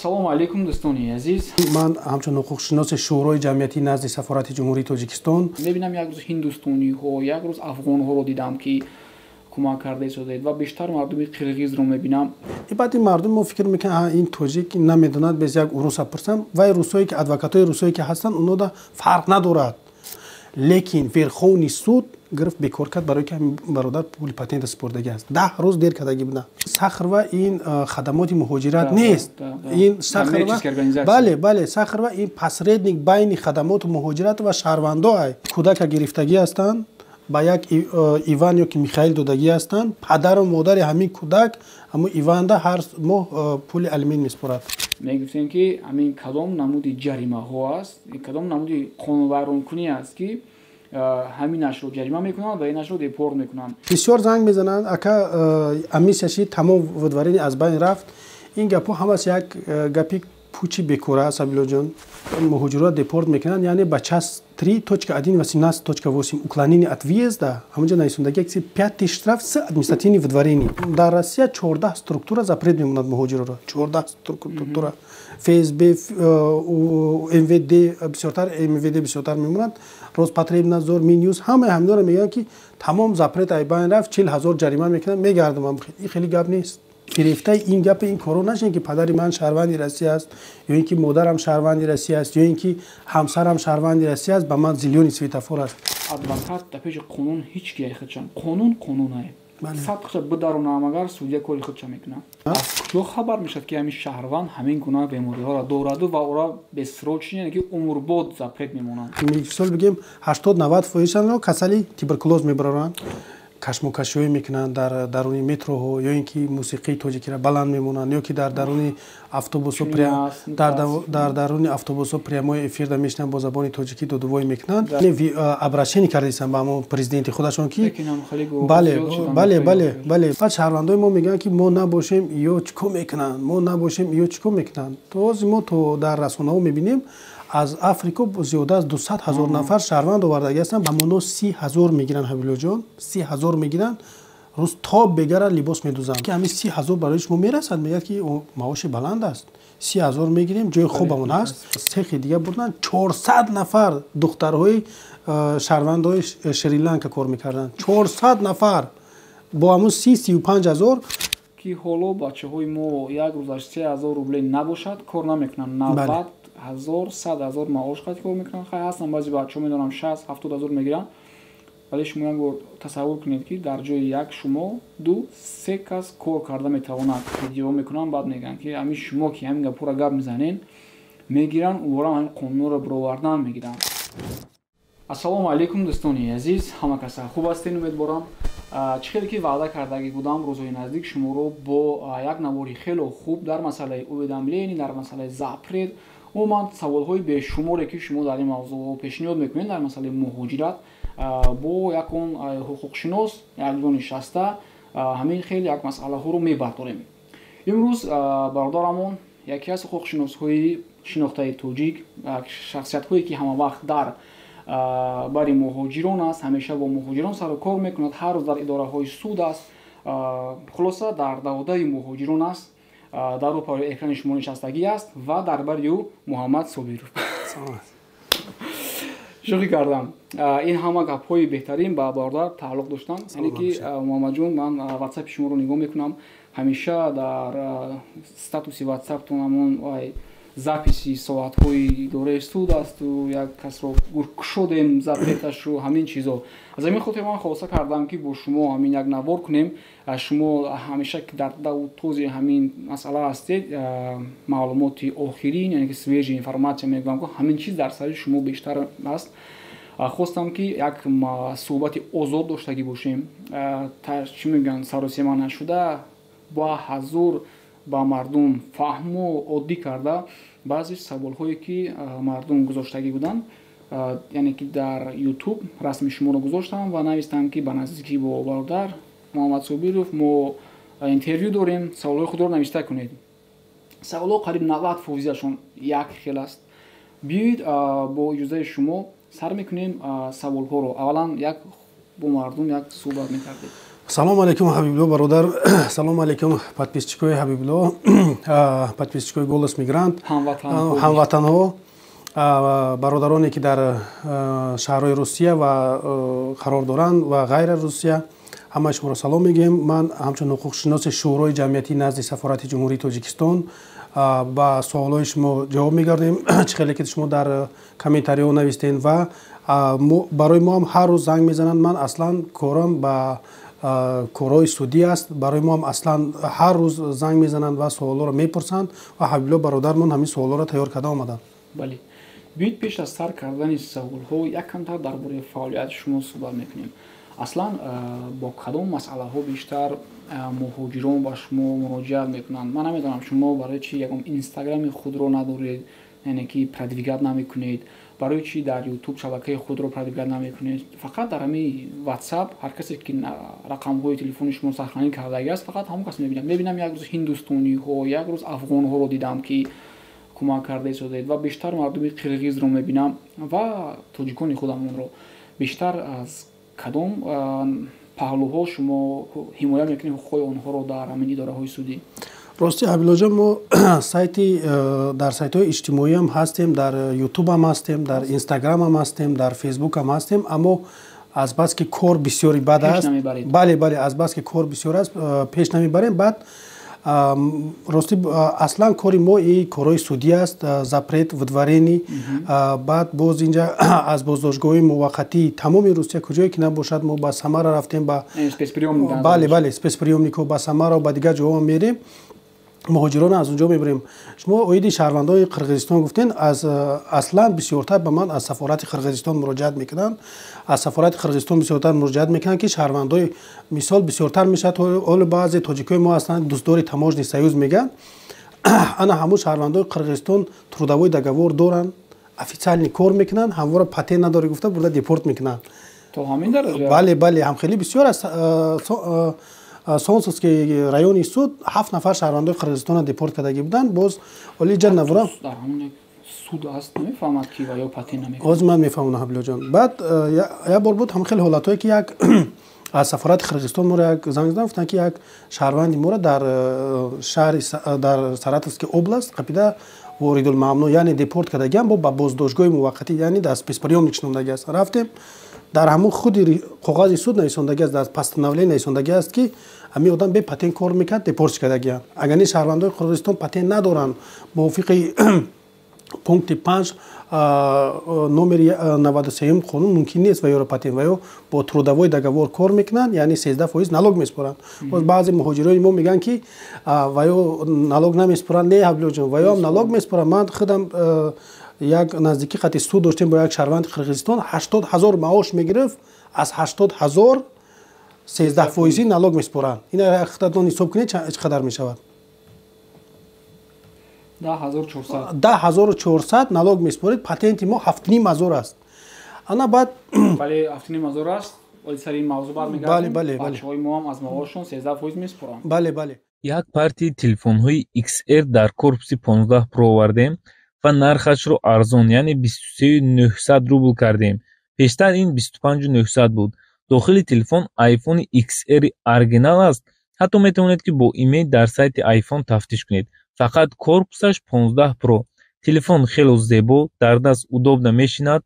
Ассалому алайкум, дӯстони азиз. Ман ҳамчун ҳуқуқшиноси Шӯрои ҷамъиятии назди Сафорати Ҷумҳурии Тоҷикистон. Мебинам, як рӯз ҳиндустониҳо, як рӯз афғонҳоро дидам, ки кӯмак карда истодаед, ва бештар мардуми қирғизро мебинам. Баъди мардум мо фикр мекунанд, ин тоҷик намедонад, без як уруса пурсам. Вай русое ки, адвокатҳои русое ки ҳастанд, оно фарқ надорад, лекин Верховный суд гирифт, бекор кард, барои ки ҳамин бародар пули патента супордагӣ аст, 10 рӯз дер кардагӣ буда. Сахарова ин хадамоти муҳоҷират нест, ин Сахарова, бале, Сахарова ин посредник байни хадамоту муҳоҷират ва шаҳрвандо. Ай кӯдака гирифтагӣ ҳастанд, ба як Иван ё ки Михаил додагӣ ҳастанд. Падару модари ҳамин кӯдак ҳамун Иванда ҳар моҳ пули алимент месупорад. Мегуфтем, ки ҳамин кадом намуди ҷаримаҳо аст, кадом намуди қонунвайронкунӣ аст, ки ҳаминашро ҷарима мекунанд ва инашро депорт мекунанд? Бисёр занг мезананд: «Ака, амнистия ши, тамом, выдворение аз байн рафт». Ин гапҳо ҳамас як гапи пучи бекора аст, Абилоҷон. Муҳоҷирро депорт мекунанд, яъне ба часть 3.1 18.8, уклонение от въезда, ҳамонҷо нависондагӣ як пятый штраф с административный выдворение. Дар Россия 14 структура запрет мемонад муҳоҷирро, 14 структура: ФСБ, МВД, бисёртар МВД бисёртар мемонад, Роспотребнадзор, Минюст, ҳамаи ҳаминҳоро мегӯянд, ки тамом, запрет ай байн рафт, 40 000 ҷарима мекунанд, мегардам. Ин хеле гап нест. Фирефтаи ин гапи ин коро нашем, ки падари ман шаҳрванди Россия аст, ё ин ки модарам шаҳрванди Россия аст, ё ин ки ҳамсарам шаҳрванди Россия аст, ба ман зелёный светофор аст. Адвокат дар пеши қонун ҳеҷ ки худшам, қонун қонунае, садқша бидаронам, агар судья кори худша мекунад. Аз куҷо хабар мешавад, ки ҳамин шаҳрванд ҳамин гуна бемориҳоро дораду ва ӯро бессрочно, яъне ки умрбод запрет мемонанд? Мисол бигем, 80-90 фоизшанро касали туберкулоз мебароранд, кашмокашиҳое мекунанд дар даруни метроҳо, ё ин ки мусиқии тоҷикиро баланд мемонанд, ё ки дар даруни автобусҳо, дар даруни автобусҳо прямой эфирда мешинанд, бо забони тоҷикӣ додувой мекунанд. Обращение кардистанд ба ҳамон президенти худашон, ки бале. Баъд шаҳрвандои мо мегӯянд, ки мо набошем, ё чӣ кор мекунанд, мо набошем, ё чӣ кор мекунанд. То ҳозир мо то дар расонаҳо мебинем, аз Африко зиёда аз 200 000 нафар шаҳрванд овардагӣ ҳастанд. Ҳамоно 30 000 мегиранд, Ҳабилоҷон, 30 000 мегиранд, рӯз то бегара либос медӯзанд. Ки ҳамин 30 000 барои шумо мерасад? Мегӯяд, ки маоши баланд аст, 30 000 мегирем, ҷои хубамон ҳаст. Цехи дига бурданд, 400 нафар духтарҳои шаҳрвандҳои Шри-Ланка кор мекарданд, 400 нафар бо ҳамун 30-35 ҳазор. Ки ҳоло бачаҳои мо як рӯзаш 3000 рубле набошад, кор намекунанд. 90 000, 100 000 маош қад кор мекунанд. Хай, ҳастанд баъзе бачаҳо, медонам, 60-70 ҳазор мегиранд, вале шумо як бор тасаввур кунед, ки дар ҷои як шумо ду се кас кор карда метавонад. Видео мекунанд, баъд мегӯянд, ки ҳамин шумо, ки ҳамин гапҳоро гап мезанед, мегиранд, уворам ҳамин қонунро бировардан мегиранд. Ассалому алайкум, дӯстони азиз, ҳама каса хуб ҳастен, умедворам. Чӣ хеле ки ваъда кардагӣ будам, рӯзҳои наздик шуморо бо як навори хело хуб дар масъалаи уведомление, дар масъалаи запрет, умуман саволҳои бешуморе, ки шумо дар ин мавзӯъ пешниҳод мекунед дар масъалаи муҳоҷират, бо якон ҳуқуқшинос якҷо нишаста ҳамин хел як масъалаҳоро мебардорем. Имрӯз бародарамон, яке аз ҳуқуқшиносҳои шинохтаи тоҷик, шахсиятҳое, ки ҳама вақт дар бари муҳоҷирон аст, ҳамеша бо муҳоҷирон сару кор мекунад, ҳар рӯз дар идораҳои суд аст, хулоса, дар даводаи муҳоҷирон аст, дар рӯпарои экрани шумо нишастагӣ аст ва дар бари ӯ Муҳаммад Собиров. Шӯхӣ кардам, ин ҳама гапҳои беҳтарин ба бародар тааллуқ доштанд. Яъне ки, Муҳаммадҷон, ман ватсапи шуморо нигоҳ мекунам, ҳамеша дар статуси ватсаптон ҳамон записи соатҳои идораи суд асту як касро кушодем запреташу ҳамин чизо. Аз ҳамин хотир ман хулоса кардам, ки бо шумо ҳамин як навор кунем. Шумо ҳамеша дар даву този ҳамин масъала ҳастед, маълумоти охирин, яъне ки свежий информация мегӯям, ки ҳамин чиз дар сари шумо бештар аст. Хостам, ки як суҳбати озод доштагӣ бошем, чӣ мегӯянд, саросема нашуда, ба ҳазур, ба мардум фаҳму оддӣ карда, баъзе саволҳое, ки мардум гузоштагӣ буданд, яъне ки дар Ютуб расми шуморо гузоштам ва навистам, ки ба наздикӣ бо бародар Муҳаммад Собиров мо интервю дорем, саволҳои худро нависта кунед. Саволҳо қариб 90 фоизашон як хел аст. Биёед, бо иҷозаи шумо сар мекунем саволҳоро. Аввалан як бо мардум як суҳбат мекардед. Салому алейкум, Ҳабибулло бародар. Салому алейкум, подписчикои Ҳабибулло, подписчикои «Голос Мигрант», ҳамватанҳо, бародароне, ки дар шаҳрҳои Русия ва қарор доранд ва ғайра Русия, ҳамаи шуморо салом мегӯем. Ман ҳамчун ҳуқуқшиноси Шӯрои ҷамъиятӣ назди Сафорати Ҷумҳурии Тоҷикистон ба суолҳои шумо ҷавоб мегардем. Чӣ хеле ки шумо дар комментариҳо навистем ва барои мо ҳам ҳар рӯз занг мезананд. Ман аслан корам ба корҳои судӣ аст. Барои мо ҳам аслан ҳар рӯз занг мезананд ва суолҳоро мепурсанд ва Ҳабибулло бародармон ҳамин суолҳоро тайёр карда омаданд. Бале, биёед, пеш аз сар кардани саволҳо як камтар дар бораи фаъолияти шумо суҳбат мекунем. Аслан бо кадом масъалаҳо бештар муҳоҷирон ба шумо муроҷиат мекунанд? Ман намедонам, шумо барои чи ягон инстаграми худро надоред, яъне ки продвигать намекунед? Барои чи дар Ютуб шабакаи худро продвигать намекунед? Фақат дар ҳамин Ватсап ҳар касе ки рақамҳои телефони шумо сохранить кардагиаст, фақат ҳамон кас мебинам. Мебинам, як рӯз ҳиндустониҳо, як рӯз афғонҳоро дидам, ки кӯмак карда истодед, ва бештар мардуми қирғизро мебинам ва тоҷикони худамонро. Бештар аз кадом паҳлӯҳо шумо ҳимоя мекунед ҳуқуқҳои онҳоро дар ҳамин идораҳои судӣ? Рости, Ҳабилоҷон, мо сайти дар сайтҳои иҷтимоиам ҳастем, дар Ютубам ҳастем, дар Инстаграмам ҳастем, дар Фейсбукам ҳастем, аммо азбаски кор бисёри бад аст, бале, азбаски кор бисёр аст, пеш намебарем. Баъд, ростӣ, аслан кори мо и корҳои судӣ аст, запрет выдворения. Баъд боз инҷа аз боздоштгоҳҳои муваққатии тамоми Русия, куҷое ки набошад, мо ба Самара рафтем, ба бале, спецприёмникҳо, ба Самара, ба дигар ҷоҳо мерем, муҳоҷирон аз он ҷо мебарем. Шумо оиди шаҳрвандони Қирғизистон гуфтен, аз аслан бисёртар ба ман аз сафорати Қирғизистон муроҷиат мекунанд. Аз сафорати Қирғизистон бисёртар муроҷиат мекунанд, ки шаҳрвандои, мисол, бисёртар мешавад. Ҳоло баъзе тоҷикои мо ҳастанд, дӯстдори таможенный союз мегӯянд. Ана ҳамун шаҳрвандои Қирғизистон трудовой договор доранд, официально кор мекунанд, ҳамвора патент надорӣ гуфта, бурда депорт мекунанд. То ҳамин дараҷа? Бале, ҳамхелӣ бисёр аст. Солнцевский районный суд ҳафт нафар шаҳрвандои Қирғизистонро депорт кардагӣ буданд. Боз оли ҷа навора Суд аст, намефаҳмад, ки ва ё патент намекунад? Ҳозир ман мефаҳмонам, Ҳабилоҷон. Баъд як бор буд ҳам хеле ҳолатҳое, ки як аз сафорати Қирғизистон моро як занг задан, гуфтанд, ки як шаҳрванди моро дар шаҳри, дар Саратовский область қапида, воридулмамнӯъ, яъне депорт кардагиам, бо ба боздоштгоҳи муваққатӣ, яъне дар спецприёмник шинондагӣ аст. Рафтем, дар ҳамун худи коғази суд нависондагӣ аст, дар постановление нависондагӣ аст, ки ҳамин одам бе патент кор мекард, депорт кардагиам. Агар не, шаҳрвандои Қирғизистон патент надоранд, мувофиқи пункти 5 номери 93-юм қонун мумкин нест ва ёро патент, ва ё бо трудовой договор кор мекунанд, яъне 13% налог месупоранд. Боз баъзе муҳоҷирони мо мегӯянд, ки ва ё налог намесупоранд. Не, Ҳабилоҷон, ва ё налог месупоранд. Ман худам як наздикӣ қати суд доштем бо як шаҳрванди Қирғизистон, 80 000 маош мегирифт, аз 80 000 13 фоизӣ налог месупоранд. Ина худатон ҳисоб кунед, чӣ қадар мешавад. 10 400. 10 400 налог месупоред. Патенти мо 7500 аст. Ана баъд Бале, 7500 аст. Оли сари ин мавзӯъ бармегардем. Бачаҳои мо ҳам аз маошшон 13% месупоранд. Бале. Як партияи телефонҳои XR дар корпуси 15 Pro овардем ва нархашро арзон, яъне 23 900 рубл кардем. Пештар ин 25 900 буд. Дохили телефон iPhone XR оригинал аст. Ҳатто метавонед, ки бо имейл дар сайти iPhone тафтиш кунед. Фақат корпусаш 15 Pro. Телефон хело зебо, дар даст удобно мешинад.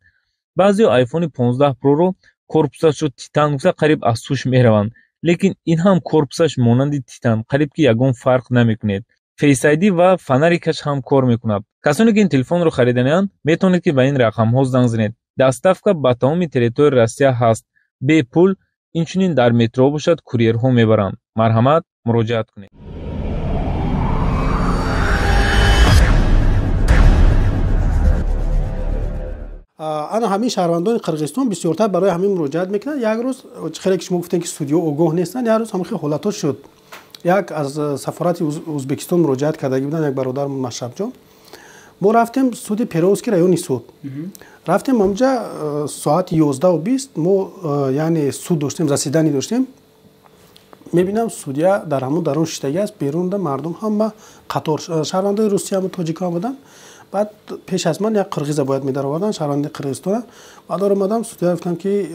Баъзеҳо iPhone 15 Pro-ро корпусашро титан гуфта, қариб аз ҳуш мераванд, лекин ин ҳам корпусаш монанди титан, қариб ки ягон фарқ намекунед. Face ID ва фонарикаш ҳам кор мекунад. Касоне ки ин телефонро хариданианд, метавонед, ки ба ин рақамҳо занг занед. Доставка ба тамоми территорияи Россия ҳаст, бепул. Инчунин дар метро бошад, курьерҳо мебаранд. Марҳамат, муроҷиат кунед. Ана ҳамин шаҳрвандони Қирғизистон бисёртар барои ҳамин муроҷиат мекунанд. Як рӯз, хеле ки шумо гуфтем, ки судиё огоҳ нестанд, як рӯз ҳамин хел ҳолатҳо шуд. Як аз сафорати Ӯзбекистон муроҷиат кардагӣ буданд, як бародармон Машрабҷон. Мо рафтем суди Перовский районный суд, рафтем ҳамҷа, соати 11:20 мо яъне суд доштем, заседание доштем. Мебинам, судья дар ҳамун дарун шиштагӣ аст, берунда мардум ҳама қатор, шаҳрвандои Русиям, тоҷикам буданд. Баъд пеш аз ман як қирғиза бояд медаровардан, шаҳрванди Қирғизистона. Баъд омадам, судья гуфтам, ки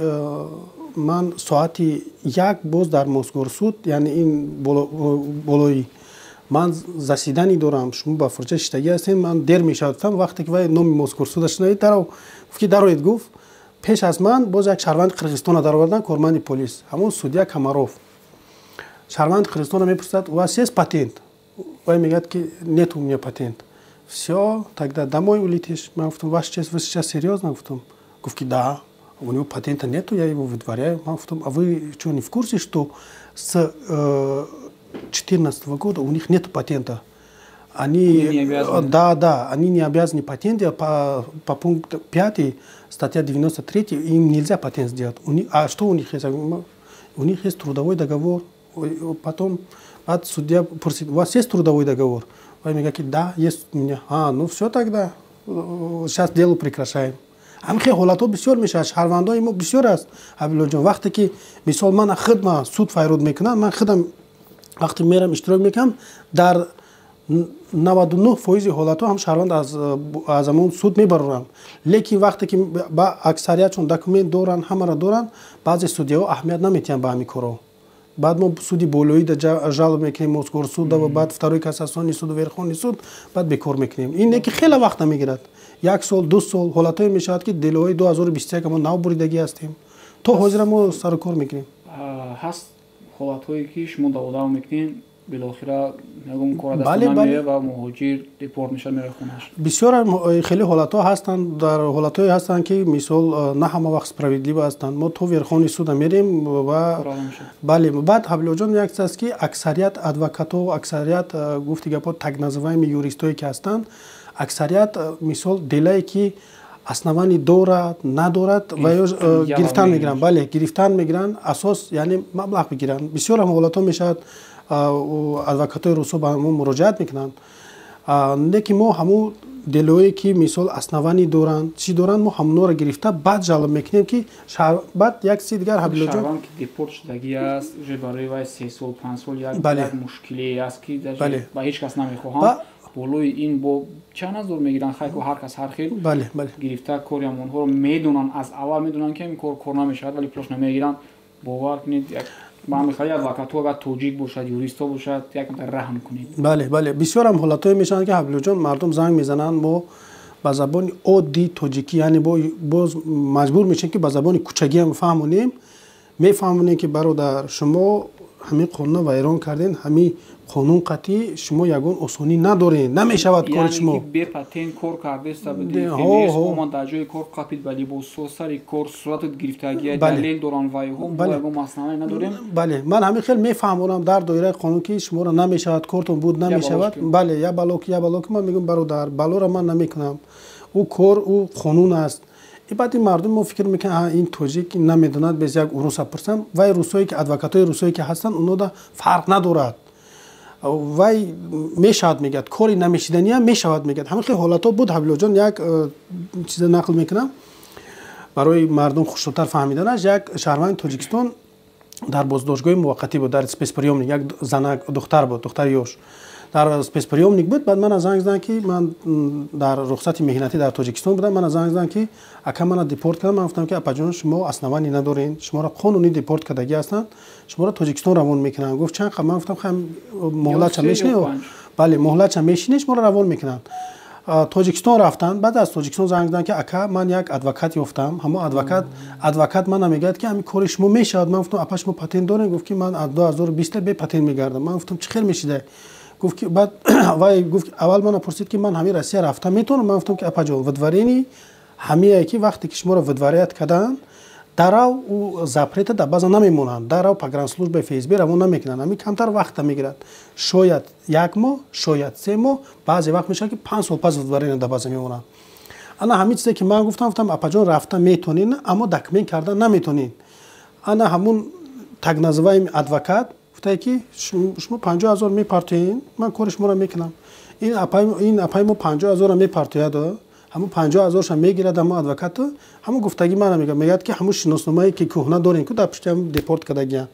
ман соати 1 боз дар Мосгорсуд, яъне ин болои ман заседание дорам, шумо ба фурча шиштагӣ ҳастем, ман дер мешавад. Гуфтам, вақте ки вай номи Мосгорсуда шунавид, дарав, гуфт ки дароед. Гуфт, пеш аз ман боз як шаҳрванди Қирғизистона даровардан, корманди полис, ҳамон судья Камаров. Шаҳрванди Қирғизистона мепурсад: «У вас есть патент?» Вай мегӯяд ки «Нет у меня патент». «Все, тогда домой улетишь». Ман гуфтам: «Ваша честь, вы сейчас серьезно?» Гуфтам. Гуфт ки «Да, у него патента нету, я его выдворяю». Ман гуфтам: «А вы что, не в курсе, что с 2014 года у них нет патента? Они, не обязаны. Да, они не обязаны патент делать по пункту 5, статья 93, им нельзя патент сделать». У них, а что у них есть? У них есть трудовой договор. Потом от судья просит: «У вас есть трудовой договор?» Вай мегӯяд ки «Да, есть у меня». «А, ну все тогда, сейчас дело прекращаем». Ҳамин ҳолатҳо бисёр мешавад, шаҳрвандои мо бисёр аст, Ҳабилоҷон. Вақте ки мисол мана хидма суд файруд мекунанд, ман худам вақте мерам, иштирок мекунам, дар 99% ҳолатҳо ҳам шаҳрванд аз ҳамон суд мебарорам. Лекин вақте ки ба аксариятшон документ доранд, ҳамаро доранд, баъзе судьяҳо аҳамият наметиҳанд ба ҳамин корҳо. Баъд мо суди болоида жалоба мекунем, Мосгорсуда, ва баъд второй кассационный суд, Верховный суд, баъд бекор мекунем. Ин не ки хеле вақт намегирад, як сол, 2 сол. Ҳолатҳое мешавад, ки делоҳои 2021 мо нав буридагӣ ҳастем, то ҳозира мо сару кор мекунем. Ҳаст ҳолатҳое ки шумо даводав мекунед, билохира ягон кора даст намеояд ва муҳоҷир депорт мешавад, меравад хонааш? Бисёр хеле ҳолатҳо ҳастанд. Дар ҳолатҳое ҳастанд, ки мисол на ҳама вақт справедливо ҳастанд. Мо то Верховный суда мерем ва бале, баъд, Ҳабилоҷон, як чиз аст, ки аксарият адвокатҳо, аксарият, гуфти гапҳо, так называемые юристое ки ҳастанд, аксарият мисол делае ки основание дорад, надорад, ва ё гирифтан мегиранд, бале, гирифтан мегиранд, асос яъне маблағ бигиранд. Бисёр ҳам ҳолатҳо мешавад, адвокатҳои русо ба мо муроҷиат мекунанд. Лекин мо ҳамун делое ки мисол основание доранд, чӣ доранд, мо ҳамонҳоро гирифта баъд жалоб мекунем, ки баъд як чизи дигар, Ҳабилоҷон. Ки депорт шудагӣ аст, уже барои вай 3 сол, 5 сол як мушкиле аст, ки ба ҳеҷ кас намехоҳанд. Болои ин бо чанд ҳазор мегиранд, хайку ҳар кас ҳар хел. Бале, бале. Гирифта кори ҳамонҳоро медонанд, аз аввал медонанд, ки ин кор кор намешавад, вале пулаш намегиранд. Бовар кунед, ман мехоҳам, адвокатҳо агар тоҷик бошад, юристҳо бошад, як раҳм кунед. Бале, бисёрам ҳолатҳое мешаванд, ки, Ҳабилоҷон, мардум занг мезананд, мо ба забони оддии тоҷикӣ, яъне боз маҷбур мешавем, ки ба забони кӯчагиам фаҳмонем, мефаҳмонем, ки бародар, шумо ҳамин қонунро вайрон кардем, ҳамин қонун қатъӣ шумо ягон осонӣ надоред, намешавад кори шумо. Бепатент кор кардеста, дар ҷои кор қапид, ба либосҳо, сари кор суратат гирифтагия, далел доранд вайҳо, мо ягон масъала надорем. Бале, ман ҳамин хел мефаҳмонам дар доираи қонун, ки шуморо намешавад, кортон буд намешавад. Бале, я балок, я балок. Ман мегӯям: «Бародар, балоро ман намекунам, ӯ кор, ӯ қонун аст». И баъд ин мардум мо фикр мекунанд, ин тоҷик намедонад, без як уруса пурсам. Вай русое ки, адвокатҳои русое ки ҳастанд, онода фарқ надорад, вай мешавад мегӯяд, кори намешиданиам мешавад мегӯяд. Ҳамин хел ҳолатҳо буд, Ҳабилоҷон. Як чиза нақл мекунам барои мардум хушнудтар фаҳмиданаш. Як шаҳрванди Тоҷикистон дар боздоштгоҳи муваққатӣ буд, дар спецприёмник. Як занак, духтар буд, духтари ёш, дар спецприёмник буд. Баъд мана занг заданд, ки ман дар рухсати меҳнатӣ дар Тоҷикистон будам, мана занг заданд, ки ака, мана депорт кардам. Ман гуфтам, ки апаҷон, шумо основание надоред, шуморо қонунӣ депорт кардагӣ ҳастанд, шуморо Тоҷикистон равон мекунанд. Гуфт: «Чанд?» Ман гуфтам: «Муҳлатша мешинед, бале, муҳлатша мешинед, шуморо равон мекунанд». Тоҷикистон рафтанд. Баъд аз Тоҷикистон занг заданд, ки ака, ман як адвокат ёфтам, ҳамон адвокат мана мегӯяд, ки ҳамин кори шумо мешавад. Ман гуфтам: «Апа, шумо патент доред?» Гуфт, ки «Ман аз 2020 бе патент мегардам». Ман гуфтам: «Чӣ хел мешида?» Гуфт ки, баъд вай гуфт, аввал мана пурсид, ки ман ҳамин Россия рафта метавонам? Ман гуфтам, ки апаҷон, выдворение ҳамие ки вақте ки шуморо выдворять карданд, дарав ӯ запрета дар база намемонанд, дарав погранслужбаи ФСБ равон намекунанд. Ҳамин камтар вақта мегирад, шояд як моҳ, шояд 3 моҳ, баъзе вақт мешавад, ки 5 сол пас выдворение дар база мемонанд. Ана ҳамин чизе ки ман гуфтам, гуфтам: «Апаҷон, рафта метонед, аммо документ карда наметонед». Ана ҳамун так называемый адвокат гуфтае, ки шумо 50 000 мепартоед, ман кори шуморо мекунам. Ин апаи мо 50 000-ро мепартояд, ҳамун 50 000-ша мегирад. Ҳамун адвокату ҳамун гуфтагӣ мана мегӯяд, ки ҳамун шиносномае ки кӯҳна дорем, ку дар пушти ҳам депорт кардагиянд.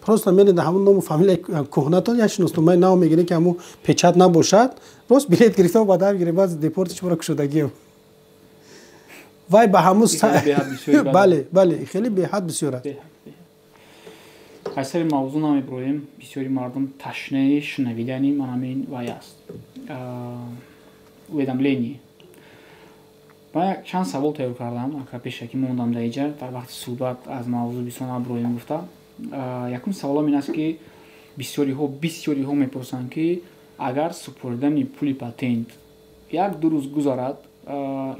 Просто меред ҳамун ному фамилияи кӯҳнатон, як шиносномаи нав мегиред, ки ҳамун печать набошад, рост билет гирифта ба дар гиред, баъд депорти шуморо кушодагием. Вай ба ҳамун, бале, бале, хеле беҳад бисёр аст. Аз сари мавзӯъ намебироем. Бисёри мардум ташнаи шунавидани ман ҳамин вай аст, уведомление. Ман чанд савол тайёр кардам, ака, пешакӣ мондам дар иҷа, дар вақти суҳбат аз мавзӯъ бисёр набироем гуфта. Якум саволам ин аст, ки бисёриҳо мепурсанд, ки агар супоридани пули патент 1-2 рӯз гузарад,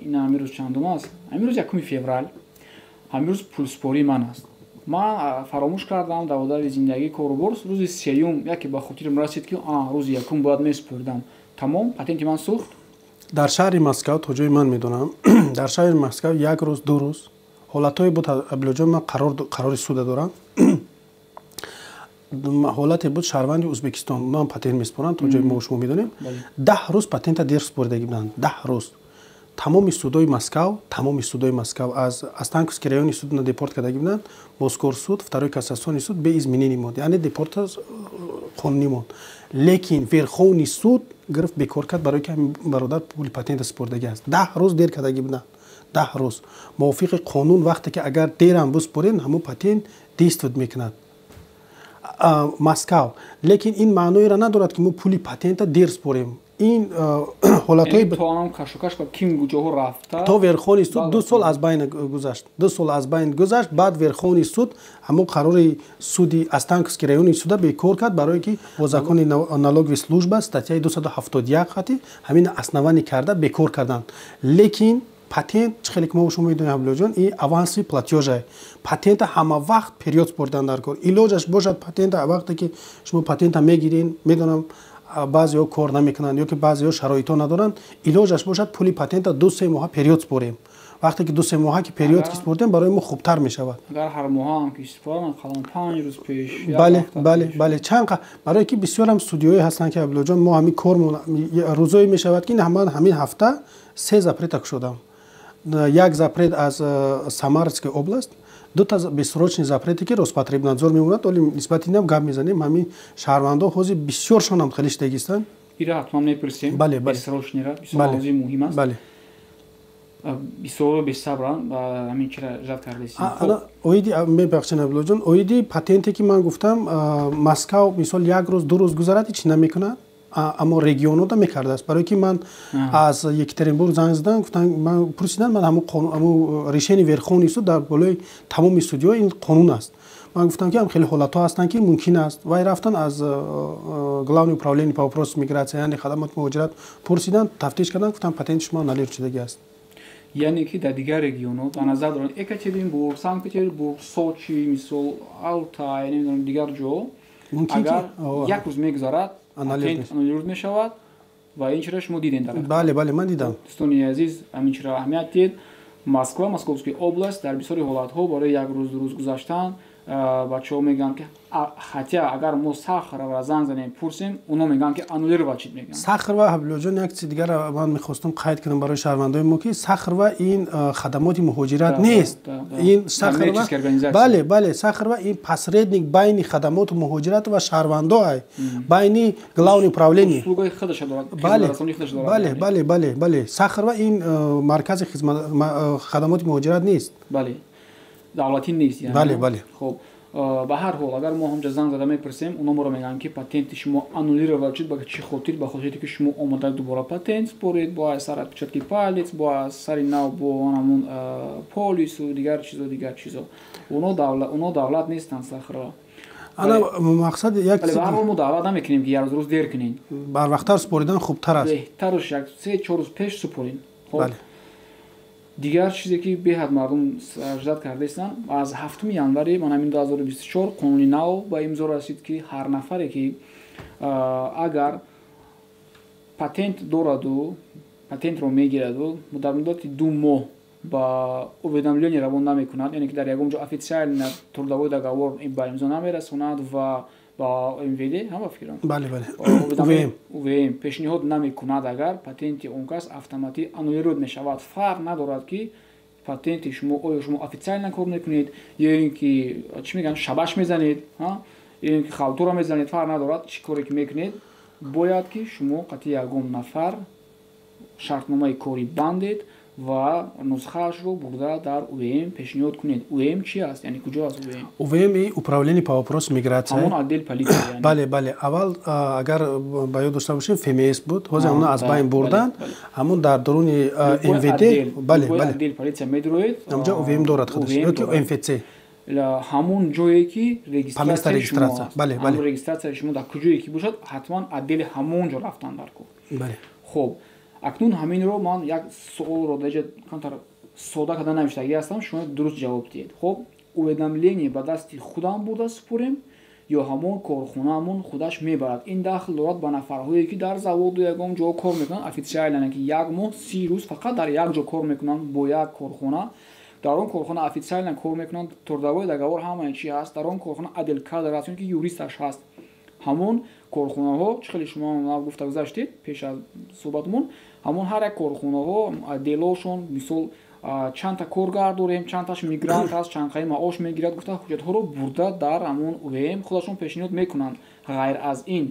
ин ҳамин рӯз чандум аст? Ҳамин рӯз 1 феврал, ҳамин рӯз пулсупории ман аст, ман фаромӯш кардам, дар одави зиндагӣ, корубор, рӯзи сеюм яке ба хотирам расид, ки рӯзи якум бояд месупоридам, тамом, патенти ман сӯхт. Дар шаҳри Москав, то ҷои ман медонам, дар шаҳри Москав як рӯз, 2 рӯз ҳолатҳое буд. Абдуллоҷон, ман қарори суда дорам. Ҳолате буд, шаҳрванди Ӯзбекистон, онам патент месупоранд, то ҷои мо шумо медонем, 10 рӯз патента дер супоридагӣ буданд. 10 рӯз. Тамоми судои Москав, тамоми судои Москав аз Останкинский районный суд депорт кардагӣ буданд. Мосгорсуд, второй кассационный суд без изменений монд, яъне депорт қонунӣ монд, лекин Верховный суд гирифт, бекор кард, барои ки ҳамин бародар пули патента супоридагӣ аст. 10 рӯз дер кардагӣ буданд, 10 рӯз. Мувофиқи қонун, вақте ки агар дерам бисупоред, ҳамон патент действовать мекунад Москав. Лекин ин маъноеро надорад, ки мо пули патента дер супорем. Ин ҳолатҳои то Верховный суд 2 сол аз байн гузашт, 2 сол аз байн гузашт. Баъд Верховный суд ҳамон қарори суди Останкинский районный суда бекор кард, барое ки бо закони налоговый служба, статьяи 271 хати ҳамин основание карда бекор карданд. Лекин патент, чӣ хеле ки мо шумо медонем, Абдуллоҷон, ин авансовый платёж ай. Патента ҳама вақт период супоридан дар кор. Илоҷаш бошад, патента вақте ки шумо патента мегирин, медонам, баъзеҳо кор намекунанд ё ки баъзеҳо шароитҳо надоранд, илоҷаш бошад, пули патента 2-3 моҳа период спорем. Вақте ки 2-3 моҳа ки период ки спордем, барои мо хубтар мешавад. Агар ҳар моҳаам ки спорам, қалам 5 рӯз пеш. Бале, чанд, барое ки бисёрам судиёе ҳастанд, ки, Абдуллоҷон, мо ҳамин кормон рӯзое мешавад, ки ман ҳамин ҳафта се запрета кушодам: як запрет аз Самарская область, дута бессрочный запрете, ки Роспотребнадзор мемонад. Оли нисбати инам гап мезанем. Ҳамин шаҳрвандо ҳозир бисёршонам хеле шидагистанд. Ира ҳатман мепурсем. Бале, бале. Бессрочныйра бисёр мавзӯи муҳим аст. Бале. Бисёр бесабранд ва ҳамин чира жад кардесем. Оиди, мебахшед, Абдуллоҷон, оиди патенте ки ман гуфтам, Москав мисол як рӯз, 2 рӯз гузарад, ҳеч намекунад, аммо регионода мекардааст, барое ки ман аз Екатеринбург занг задан, гуфтан, ман пурсидам, ман ҳамун решение Верховный суд дар болои тамоми судиҳо ин қонун аст. Ман гуфтам, ки ҳам хеле ҳолатҳо ҳастанд, ки мумкин аст. Вай рафтан аз Главное управление по вопросам миграция, яъне хадамоти муҳоҷират, пурсиданд, тафтиш карданд, гуфтанд, патенти шумо аннулировать шудагӣ аст. Яъне ки дар дигар регионҳо, дар назар дорем Екатеринбург, Санкт Петербург, Сочи, мисол Алтай, намедонам, дигар ҷо, агар як рӯз мегузарад, аннулировать мешавад. Ва ин чиро шумо дидем дар Бале, ман дидам. Дӯстони азиз, ҳамин чиро аҳамият диҳед. Москва, Московский область, дар бисёри ҳолатҳо барои як рӯз, 2 рӯз гузаштан бачаҳо мегӯянд, ки, хотя агар мо Сахарова занг занем, пурсем, оно мегӯянд, ки аннулировать шид, мегӯянд. Сахарова, Ҳабибуллоҷон, як чизи дигар ман мехостам қайд кунам барои шаҳрвандои мо, ки Сахарова ин хадамоти муҳоҷират нест. Ин Сахарова, бале, Сахарова ин посредник байни хадамоти муҳоҷират ва шаҳрвандо ай, байни главное управление. Бале, Сахарова ин маркази хадамоти муҳоҷират нест. Бале, давлатӣ нест. Бале. Хоб, ба ҳар ҳол, агар мо ҳамҷа занг зада мепурсем, оно моро мегӯянд, ки патенти шумо аннулировать шуд. Ба чӣ хотир? Ба хотире ки шумо омода дубора патент според, бо сар отпечатки палец, бо сари нав, бо ҳамун полису дигар чизо, дигар чизо. Оно давлат нестанд, Сахарова. Ана мақсад як Ба ҳар ҳол, мо даъват намекунем, ки як рӯз дер кунед. Барвақттар супоридан хубтар аст. Беҳтараш як 3-4 рӯз пеш супоред. Хоб, дигар чизе ки беҳад мардум ждать кардаистанд: аз 7 январи ман ҳамин 2024 қонуни нав ба имзо расид, ки ҳар нафаре ки агар патент дораду патентро мегираду, дар муддати 2 моҳ ба уведомление равон намекунад, яъне ки дар ягон ҷо официально трудовой договор ба имзо намерасонад ва ба МВД ҳам, ба фикрам, бале бале УВМ пешниҳод намекунад, агар патенти он кас автоматӣ аннулировать мешавад. Фарқ надорад, ки патенти шумо, оё шумо официально кор мекунед ё ин ки, чӣ мегӯянд, шабаш мезанед. ё ки халтура мезанед, фарқ надорад, чӣ коре ки мекунед, бояд ки шумо қатъи ягон нафар шартномаи корӣ бандед ва нусхаашро бурда дар УВМ пешниҳод кунед. УВМ чи аст? Яъне куҷо аст УВМ? УВМ и управление по вопросам миграция. Ҳамон отдел полиция. Бале, бале. Аввал, агар ба ёд дошта бошем, ФМС буд. Ҳозир ҳамон аз байн бурданд. Ҳамон дар дуруни МВД. Бале, бале. Отдел полиция медроед. Ҳамҷо УВМ дорад худаш. Ёки МФЦ. Ҳамон ҷое ки регистрация шумо. Бале, бале. Регистрация шумо дар куҷое ки бошад, ҳатман отдел и ҳамон ҷо рафтан дар кор. Бале. Хуб, акнун ҳаминро ман як суолро даҷа камтар сода карда навиштагӣ ҳастам, шумо дуруст ҷавоб диҳед. Хуб, уведомление ба дасти худам бурда супорем ё ҳамон корхонаамон худаш мебарад? Ин дахл дорад ба нафарҳое, ки дар заводу ягон ҷо кор мекунанд официально, ки як моҳ, 30 рӯз фақат дар як ҷо кор мекунанд бо як корхона, дар он корхона официально кор мекунанд, трудовой договор, ҳамаи чи ҳаст, дар он корхона отдел кадр аст ки юристаш ҳаст. Ҳамон корхонаҳо, чӣ хеле шумо гуфта гузаштед пеш аз суҳбатмон, ҳамон ҳар як корхонаҳо отдел ошон, мисол, чандта коргар дорем, чандташ мигрант аст, чандқаи маош мегирад, гуфта ҳуҷҷатҳоро бурда дар ҳамон УВМ худашон пешниҳод мекунанд. Ғайр аз ин,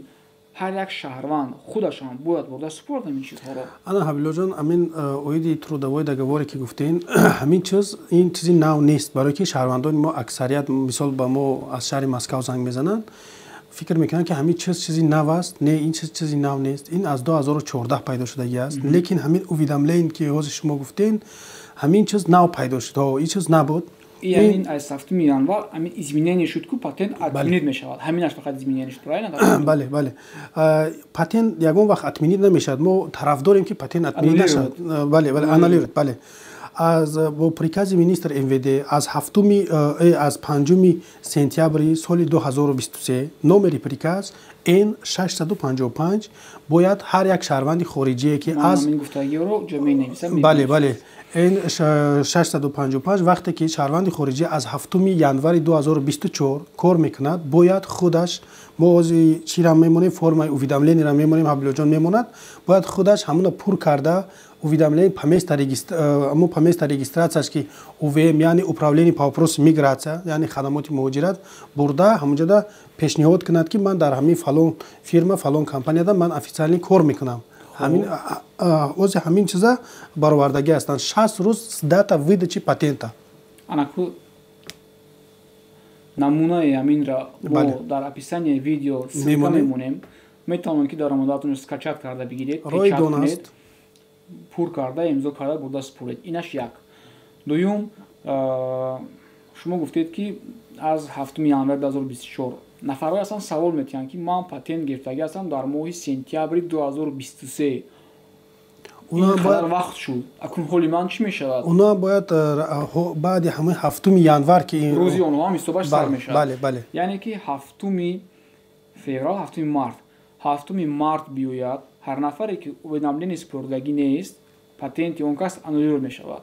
ҳар як шаҳрванд худашам бояд бурда супорад ҳамин чизҳоро? Ана, Ҳабилоҷон, ҳамин оиди трудовой договор е ки гуфтем, ҳамин чиз, ин чизи нав нест, барое ки шаҳрвандони мо аксарият, мисол, ба мо аз шаҳри Москав занг мезананд, фикр мекунанд, ки ҳамин чиз чизи нав аст. Не, ин чиз чизи нав нест, ин аз 2014 пайдо шудагӣ аст. Лекин ҳамин уведомление, ки ҳозир шумо гуфтем, ҳамин чиз нав пайдо шуд, ин чиз набуд. Ин аз 7 январ ҳамин изменение шуд, ку патент отменить мешавад. Ҳаминаш фақат изменение шуд, правильно? Бале, бале, патент ягон вақт отменить намешавад. Мо тарафдорем, ки патент отменить нашавад. Бале, бале, аннулировать, бале. Аз бо прикази министр МВД аз ҳафтуми аз 5 сентябри соли 2023, номери приказ Н 655, бояд ҳар як шаҳрванди хориҷие, ки аз бале, бале, Н 655, вақте ки шаҳрванди хориҷӣ аз 7 январи 2024 кор мекунад, бояд худаш, мо ози чира мемонем, формаи уведомление ро мемонем, Ҳабилоҷон мемонад, бояд худаш ҳамона пур карда, уведомление по месту регистрация ш, ки УВМ, яъне управление по вопросам миграция, яъне хадамоти муҳоҷират, бурда ҳамонҷода пешниҳод кунад, ки ман дар ҳамин фалон фирма, фалон компанияда ман официально кор мекунам. Ҳамин ози ҳамин чиза баровардагӣ ҳастанд, 60 рӯз дата выдачи патента. Анаку намунаи ҳаминра мо дар описание видео ссылка мемонем, метавонед, ки дар омодаатон скачать карда бигиред. Ройгон аст. Пур карда, имзо карда, бурда супоред. Инаш як. Дуюм, шумо гуфтед, ки аз 7 январи 2024. Нафарҳое ҳастанд, савол метиҳанд, ки ман патент гирифтагӣ ҳастам дар моҳи сентябри 2023, қадар вақт шуд, акнун ҳоли ман чӣ мешавад? Онҳо бояд баъди ҳамаи 7 январ ки рӯзи онҳо ҳам ҳисобаш сар мешавад. Бале, бале. Яъне ки 7 феврал, 7 март, 7 март биёяд, ҳар нафаре ки уведомление супордагӣ нест, патенти он кас аннулировать мешавад.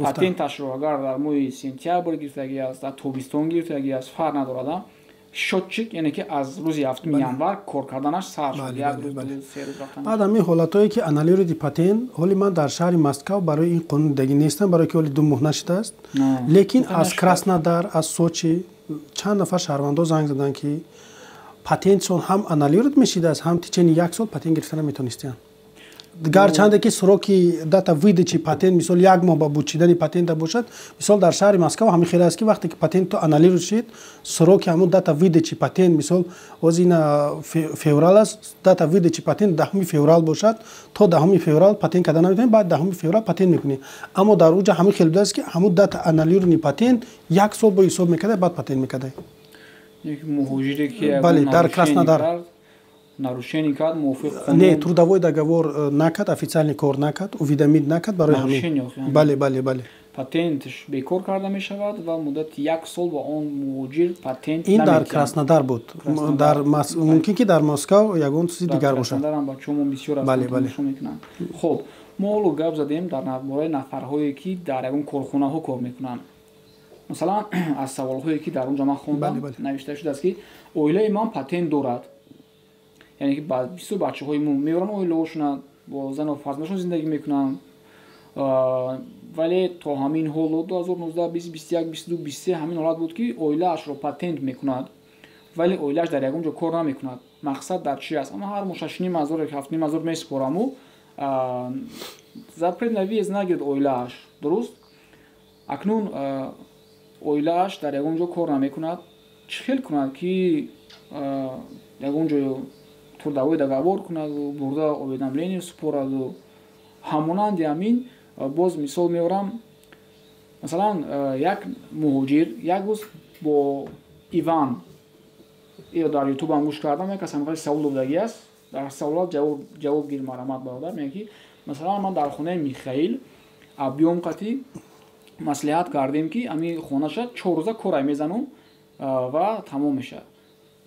Патенташро агар дар моҳи сентябр гирифтагӣ аст, дар тобистон гирифтагӣ аст, фарқ надорад, счётчик, яъне ки аз рӯзи 7 январ кор карданаш сар шуд, як рӯз, 2, 3 рӯз рафтан. Баъд ҳамин ҳолатҳое, ки аннулировать патент, ҳоли ман дар шаҳри Москав барои ин қонун дагӣ нестам, барое ки ҳоли 2 моҳ нашудааст, лекин аз Краснодар, аз Сочи чанд нафар шаҳрвандо занг заданд, ки патентшон ҳам аннулировать мешидааст, ҳам течение як сол патент гирифта наметонистиянд, гарчанде ки сроки дата выдачи патент, мисол, як моҳ ба бучидани патента бошад. Мисол, дар шаҳри Москва ҳамин хел аст, ки вақте ки патентто аннулировать шид, сроки ҳамун дата выдачи патент, мисол, ҳозир ина феврал аст, дата выдачи патент 10 феврал бошад, то 10 феврал патент карда наметавонӣ, баъд 10 феврал патент мекунӣ. Аммо дар уҷа ҳамин хел будааст, ки ҳамун дата аннулированный патент як сол бо ҳисоб мекарда, баъд патент мекарда. Бале, дар Краснодар. Нарушение кард мувофиқ Не, трудовой договор накард, официальный кор накард, уведомить накард, барои ҳамин. Бале, бале, бале. Патентш бекор карда мешавад ва муддати як сол ба он муҳоҷир патент. Ин дар Краснодар буд. Дар мумкин, ки дар Москав ягон чизи дигар бошад. Краснодарам бачаҳомон бисёр астанд, мекунанд. Хуб, мо ҳоло гап задем дар бораи нафарҳое, ки дар ягон корхонаҳо кор мекунанд. Масалан, аз саволҳое, ки дар он ҷо ман хондам, навишта шудааст, ки оилаи ман патент дорад, яъне ки бисёр бачаҳои мо меоранд оилаҳошона, бо зану фарзандашон зиндагӣ мекунанд, вале то ҳамин ҳоло 2019, 20, 21, 22, 23 ҳамин ҳолат буд, ки оилаашро патент мекунад. Вале оилааш дар ягон ҷо кор намекунад. Мақсад дар чи аст? Аммо ҳар моҳ 6,5 ҳазор, 7,5 ҳазор месупораму запрет на въезд нагирд оилааш, дуруст? Акнун оилааш дар ягон ҷо кор намекунад, чӣ хел кунад, ки ягон ҷо трудовой договор кунаду бурда уведомление супораду? Ҳамонанди ҳамин боз мисол меорам. Масалан, як муҳоҷир як рӯз бо Иван ё дар Ютубам гӯш кардам, як кас ҳамқади савол додагӣ аст. Дар саволат ҷавоб гир, марҳамат, бародар. Мегӯяд, ки масалан, ман дар хонаи Михаил объём қати маслиҳат кардем, ки ҳамин хонаша 4 рӯза корай мезанум ва тамом мешавад.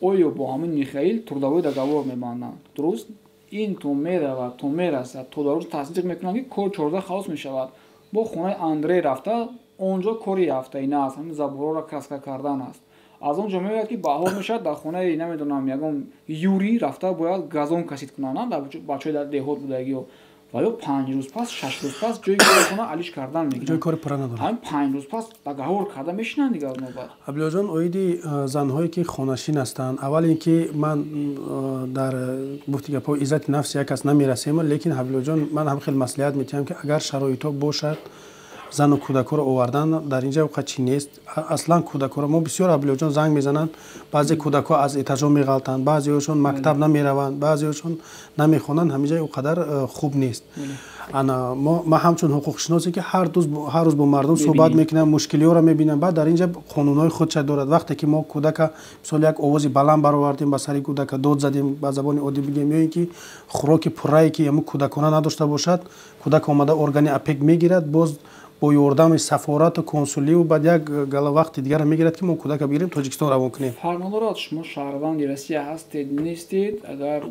Оё бо ҳамин Михаил трудовой договор мебанданд, дуруст? Ин то меравад, то мерасад, то дар рӯз тасдиқ мекунанд, ки кор 4 рӯза халос мешавад. Бо хонаи Андрей рафта, он ҷо кори ҳафтаина аст, ҳамин заборҳоро краска кардан аст. Аз он ҷо меояд, ки баҳор мешавад, дар хонаи, намедонам, ягон Юрий рафта бояд газон касид кунанд, бачаҳои дар деҳот будагиё. Ва ё 5 рӯз пас, 6 рӯз пас ҷои кори хона алиш кардан мегиранд. Кори пурра надорад. Ҳамин 5 рӯз пас договор карда мешинанд дигар нобат. Абдуллоҷон, оиди занҳое ки хонашин ҳастанд, аввал ин ки ман дар гуфти гапҳо иззати нафси як кас намерасем, лекин, Ҳабилоҷон, ман ҳам хеле маслиҳат метиҳам, ки агар шароитҳо бошад, зану кӯдакҳоро овардан дар инҷа қа чӣ нест. Аслан кӯдакҳоро мо бисёр, Абдуллоҷон, занг мезананд. Баъзе кӯдакҳо аз этажо меғалтанд, баъзеҳошон мактаб намераванд, баъзеҳошон намехонанд. Ҳаминҷа о қадар хуб нест. Ана ман ҳамчун ҳуқуқшиносе, ки ҳар рӯз бо мардум суҳбат мекунам, мушкилиҳоро мебинам. Баъд дар инҷа қонунҳои худша дорад. Вақте ки мо кӯдака, мисол, як овози баланд баровардем, ба сари кӯдака дод задем, ба забони оддӣ бигем, ё ин ки хӯроки пуррае, ки ҳамун кӯдакона надошта бошад, кӯдак омада органи опека мегирад, боз бо ёрдами сафорату консуливу баъд як гала вақти дигарро мегирад, ки мо кӯдака бигирем, Тоҷикистон равон кунем. Фарқ надорад, шумо шаҳрванди Россия ҳастед, нестед, агар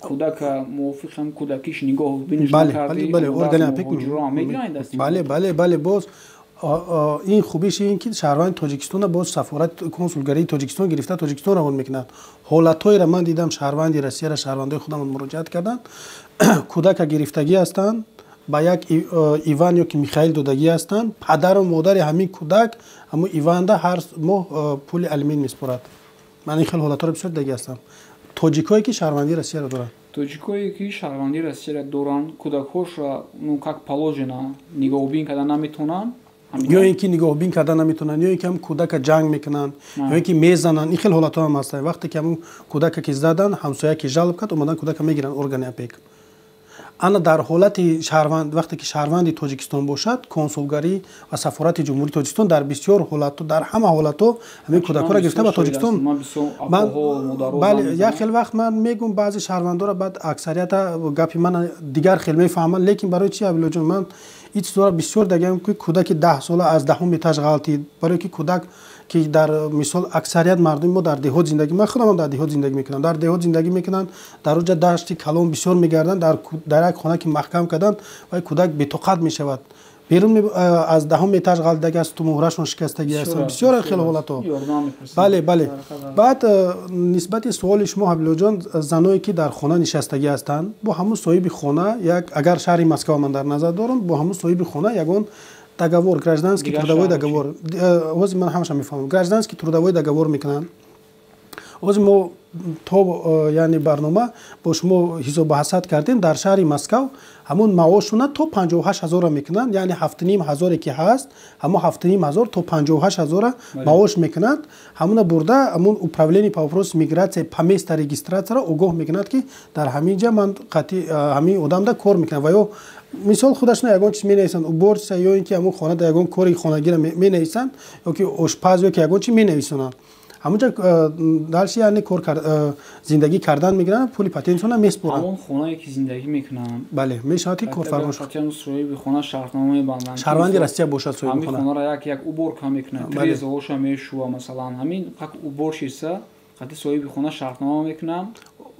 кӯдака мувофиқ ҳам кӯдакиш нигоҳ Бале, боз ин хубиш ин ки шаҳрванди Тоҷикистона боз сафорат, консулгарии Тоҷикистон гирифта, Тоҷикистон равон мекунад. Ҳолатҳоеро ман дидам, шаҳрванди Россияро шаҳрвандои худамон муроҷиат карданд, кӯдака гирифтагӣ ҳастанд, ба як Иван ё ки Михаил додагӣ ҳастанд. Падару модари ҳамин кӯдак ҳамун Иванда ҳар моҳ пули алимент месупорад. Ман ин хел ҳолатҳоро бисёр дидагӣ ҳастам, тоҷикое ки шаҳрвандии Россияро доранд. Тоҷикое ки шаҳрвандии Россияро доранд, кӯдакҳошро, ну, как положено нигоҳубин карда наметавонанд. Ё ин ки нигоҳубин карда наметавонанд, ё ин ки ҳам кӯдака ҷанг мекунанд, ё ин ки мезананд. Ин хел ҳолатҳо ҳам ҳастанд. Вақте ки ҳамун кӯдака ки заданд, ҳамсоя ки жалоб кард, омадан кӯдака мегиранд органи опека. Ана дар ҳолати шаҳрванд, вақте ки шаҳрванди Тоҷикистон бошад, консулгарӣ ва сафорати Ҷумҳурии Тоҷикистон дар бисёр ҳолатҳо, дар ҳама ҳолатҳо ҳамин кӯдакҳоро гирифта ба Тоҷикистон. Бале, як хел вақт ман мегӯм баъзе шаҳрвандоро, баъд аксарията гапи ман дигар хел мефаҳманд. Лекин барои чи, Абилоҷон, ман ин чизҳоро бисёр дагам, ки кӯдаки 10 сола аз даҳум этаж ғалтид, барое ки кӯдак ки дар мисол аксарият мардуми мо дар деҳот зиндагӣ, ман худамам дар деҳот зиндагӣ мекунам, дар деҳот зиндагӣ мекунанд, дар оҷа дашти калон бисёр мегарданд, дар як хона ки маҳкам карданд, вай кӯдак бетоқат мешавад, берун аз даҳум этаж ғалтидаги аст, тумуҳрашон шикастагӣ аст, бисёр хеле ҳолатҳо. Бале. Баъд нисбати суоли шумо, Ҳабилоҷон, заное ки дар хона нишастагӣ ҳастанд, бо ҳамун соҳиби хона як, агар шаҳри Москва ман дар назар дорам, бо ҳамун соҳиби хона ягон договор, гражданский трудовой договор, ҳозир ман ҳамаша мефаҳмам, гражданский трудовой договор мекунанд. Ҳозир мо то яъне барнома бо шумо ҳисобу ҳасад кардем, дар шаҳри Москав ҳамун маошуна то 58 ҳазора мекунанд, яъне 7,5 ҳазоре ки ҳаст, ҳамун 7,5 ҳазор то 58 ҳазора маош мекунанд. Ҳамуна бурда ҳамун управление по вопросу миграция по месту регистрацияро огоҳ мекунад, ки дар ҳамин ҷа ман қатъи ҳамин одамда кор мекунам. Ва ё мисол худашона ягон чиз менависанд, уборщица ё ин ки ҳамун хонада ягон кори хонагиро менависанд, ё ки ошпаз, ё ки ягон чи менависонанд. Ҳамунҷа дальше яъне кор зиндагӣ кардан мегиранд, пули патентшона месупоранд. Ҳамон хонае ки зиндагӣ мекунанд. Бале, мешавад ки корфармо соҳиби хона шартнома мебанданд. Шаҳрванди Россия бошад соҳиби хона. Хонаро як як уборка мекунад, трезоҳоша мешӯва, масалан, ҳамин как уборщица қати соҳиби хона шартнома мекунанд,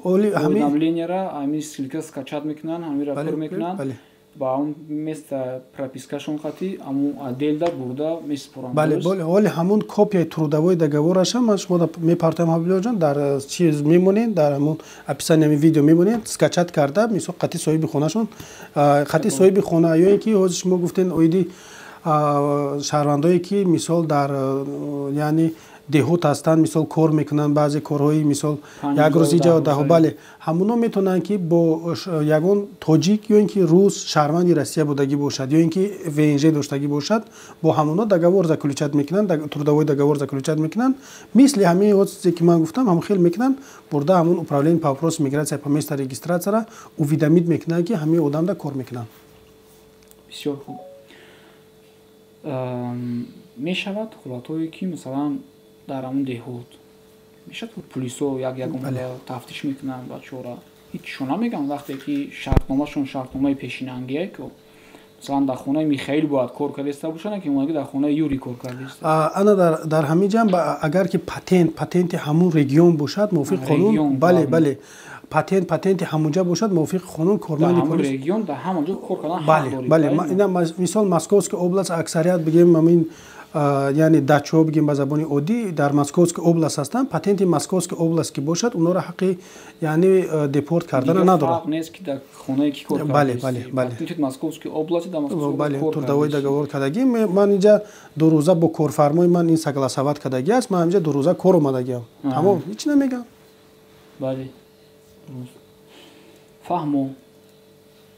уведомлениеро ҳамин ссылка скачать мекунанд, ҳаминро пур мекунанд, ба он место пропискашон қати ҳамун отделда бурда месупоранд. Бале, ҳоли ҳамун копияи трудовой договораша ман шумо мепартоям, Ҳабибуллоҷон, дар чиз мемонед, дар ҳамун описание ҳамин видео мемонед, скачать карда, мисол, қати соҳиби хонашон, қати соҳиби хона, ё ин ки ҳозир шумо гуфтен оиди шаҳрвандое ки мисол дар яъне Деҳот ҳастанд, мисол, кор мекунанд, баъзе корҳои, мисол, як рӯз иҷа даҳо, бале, ҳамуно метавонанд, ки бо ягон тоҷик ё ин ки рус, шаҳрванди Россия будагӣ бошад ё ин ки ВНЖ доштагӣ бошад, бо ҳамуно договор заключать мекунанд, трудовой договор заключать мекунанд. Мисли ҳамин чизе, ки ман гуфтам, ҳамон хел мекунанд, бурда ҳамун управление по вопросам миграция по месту регистрация ра уведомить мекунанд, ки ҳамин одамда кор мекунанд. Бисёр хуб. Мешавад ҳолатҳое, ки, масалан, дар ҳамун деҳот мешавад, пулисо як як омада тафтиш мекунанд бачаҳоро, ҳичшо намегӯянд, вақте ки шартномашон шартномаи пешинангие, ки масалан дар хонаи Михаил бояд кор кардаиста бошанд, ки омадаги дар хонаи Юрий кор кардааст? Ана, дар ҳамин ҷамб, агар ки патенти ҳамун регион бошад, мувофиқи қонун, бале, патенти ҳамунҷа бошад, мувофиқи қонун корманди полис регион дар ҳамон ҷо кор кардан. Бале, ина, мисол, Московская область, аксарият, бигем, ҳамин, яъне дачаҳо, бигем, ба забони оддӣ, дар Московская область ҳастанд. Патенти Московская область ки бошад, онҳоро ҳаққи, яъне, депорт кардана надорад. Бале. Трудовой договор кардагӣ. Ман инҷа 2 рӯза бо корфармои ман ин согласовать кардагӣ аст, ман инҷа 2 рӯза кор омадагиам, тамом, ҳеч намегам. Бале, фаҳмо.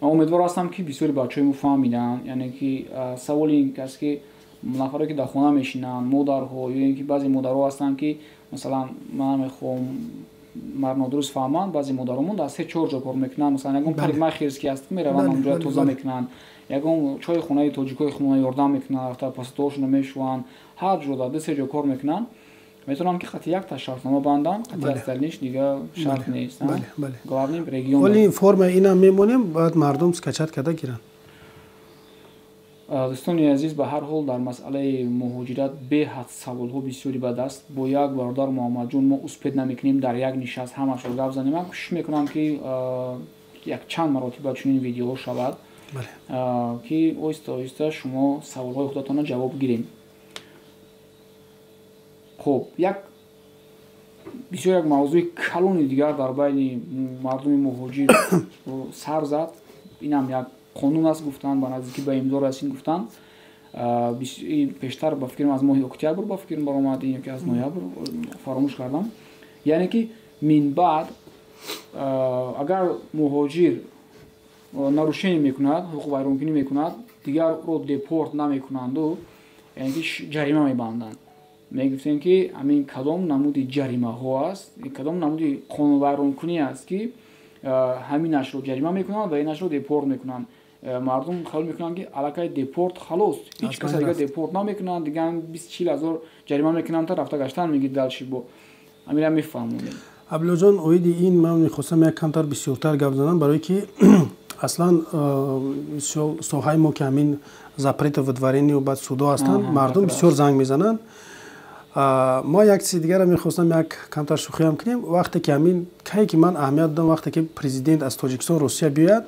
Ман умедвор ҳастам, ки бисёри бачаҳои мо фаҳмиданд. Яъне ки саволи ин аст, ки нафаре, ки дар хона мешинанд, модарҳо ё ин ки баъзе модарҳо ҳастанд, ки, масалан, ман намехоҳам мар нодуруст фаҳманд, баъзе модаромон дар се чор ҷо кор мекунанд. Масалан, ягон парикмахерский аст, мераванд, онҷо тоза мекунанд, ягон чойхонаи тоҷикои хона ёрдам мекунанд, рафта посудҳошонро мешӯванд, ҳар ҷо дар ду се ҷо кор мекунанд. Метавонанд, ки хати якта шартнома банданд, хати остальный ш дига шарт нест, главный регион. Оли форма инам мемонем, баъд мардум скачать карда гиранд. Дӯстони азиз, ба ҳар ҳол, дар масъалаи муҳоҷират беҳад саволҳо бисёри бад аст. Бо як бародар Муҳаммадҷон мо успеть намекунем дар як нишаст ҳамашро гап занем. Ман кӯшиш мекунам, ки якчанд маротиба чунин видеоҳо шавад, ки оҳиста оҳиста шумо саволҳои худатонро ҷавоб гирем. Хуб, як бисёр як мавзӯи калони дигар дар байни мардуми муҳоҷир сар зад. Инам як қонун аст, гуфтанд, ба наздикӣ ба имзо расид, гуфтанд. Пештар, ба фикрам, аз моҳи октябр, ба фикрам, баромад ё ки аз ноябр, фаромӯш кардам. Яъне ки минбаъд агар муҳоҷир нарушение мекунад, ҳуқуқвайронкунӣ мекунад, дигарро депорт намекунанду, яъне ки ҷарима мебанданд. Мегуфтем, ки ҳамин кадом намуди ҷаримаҳо аст, кадом намуди қонунвайронкунӣ аст, ки ҳаминашро ҷарима мекунанд ва инашро депорт мекунанд? Мардум хаёл мекунанд, ки аллакай депорт халос, ҳеҷ каса дигар депорт намекунанд, дигар 20-40 ҳазор ҷарима мекунанд, та рафта гаштан мегирд. Дальше бо ҳамира мефаҳмонем. Абдуллоҷон, оиди ин ман мехостам як камтар бисёртар гап занам, барое ки аслан соҳаи мо, ки ҳамин запрета выдворения, баъд судо ҳастанд, мардум бисёр занг мезананд. Мо як чизи дигарро мехостам, як камтар шӯхиам кунем. Вақте ки ҳамин, кае ки ман аҳамият додам, вақте ки президент аз Тоҷикистон Русия биёяд,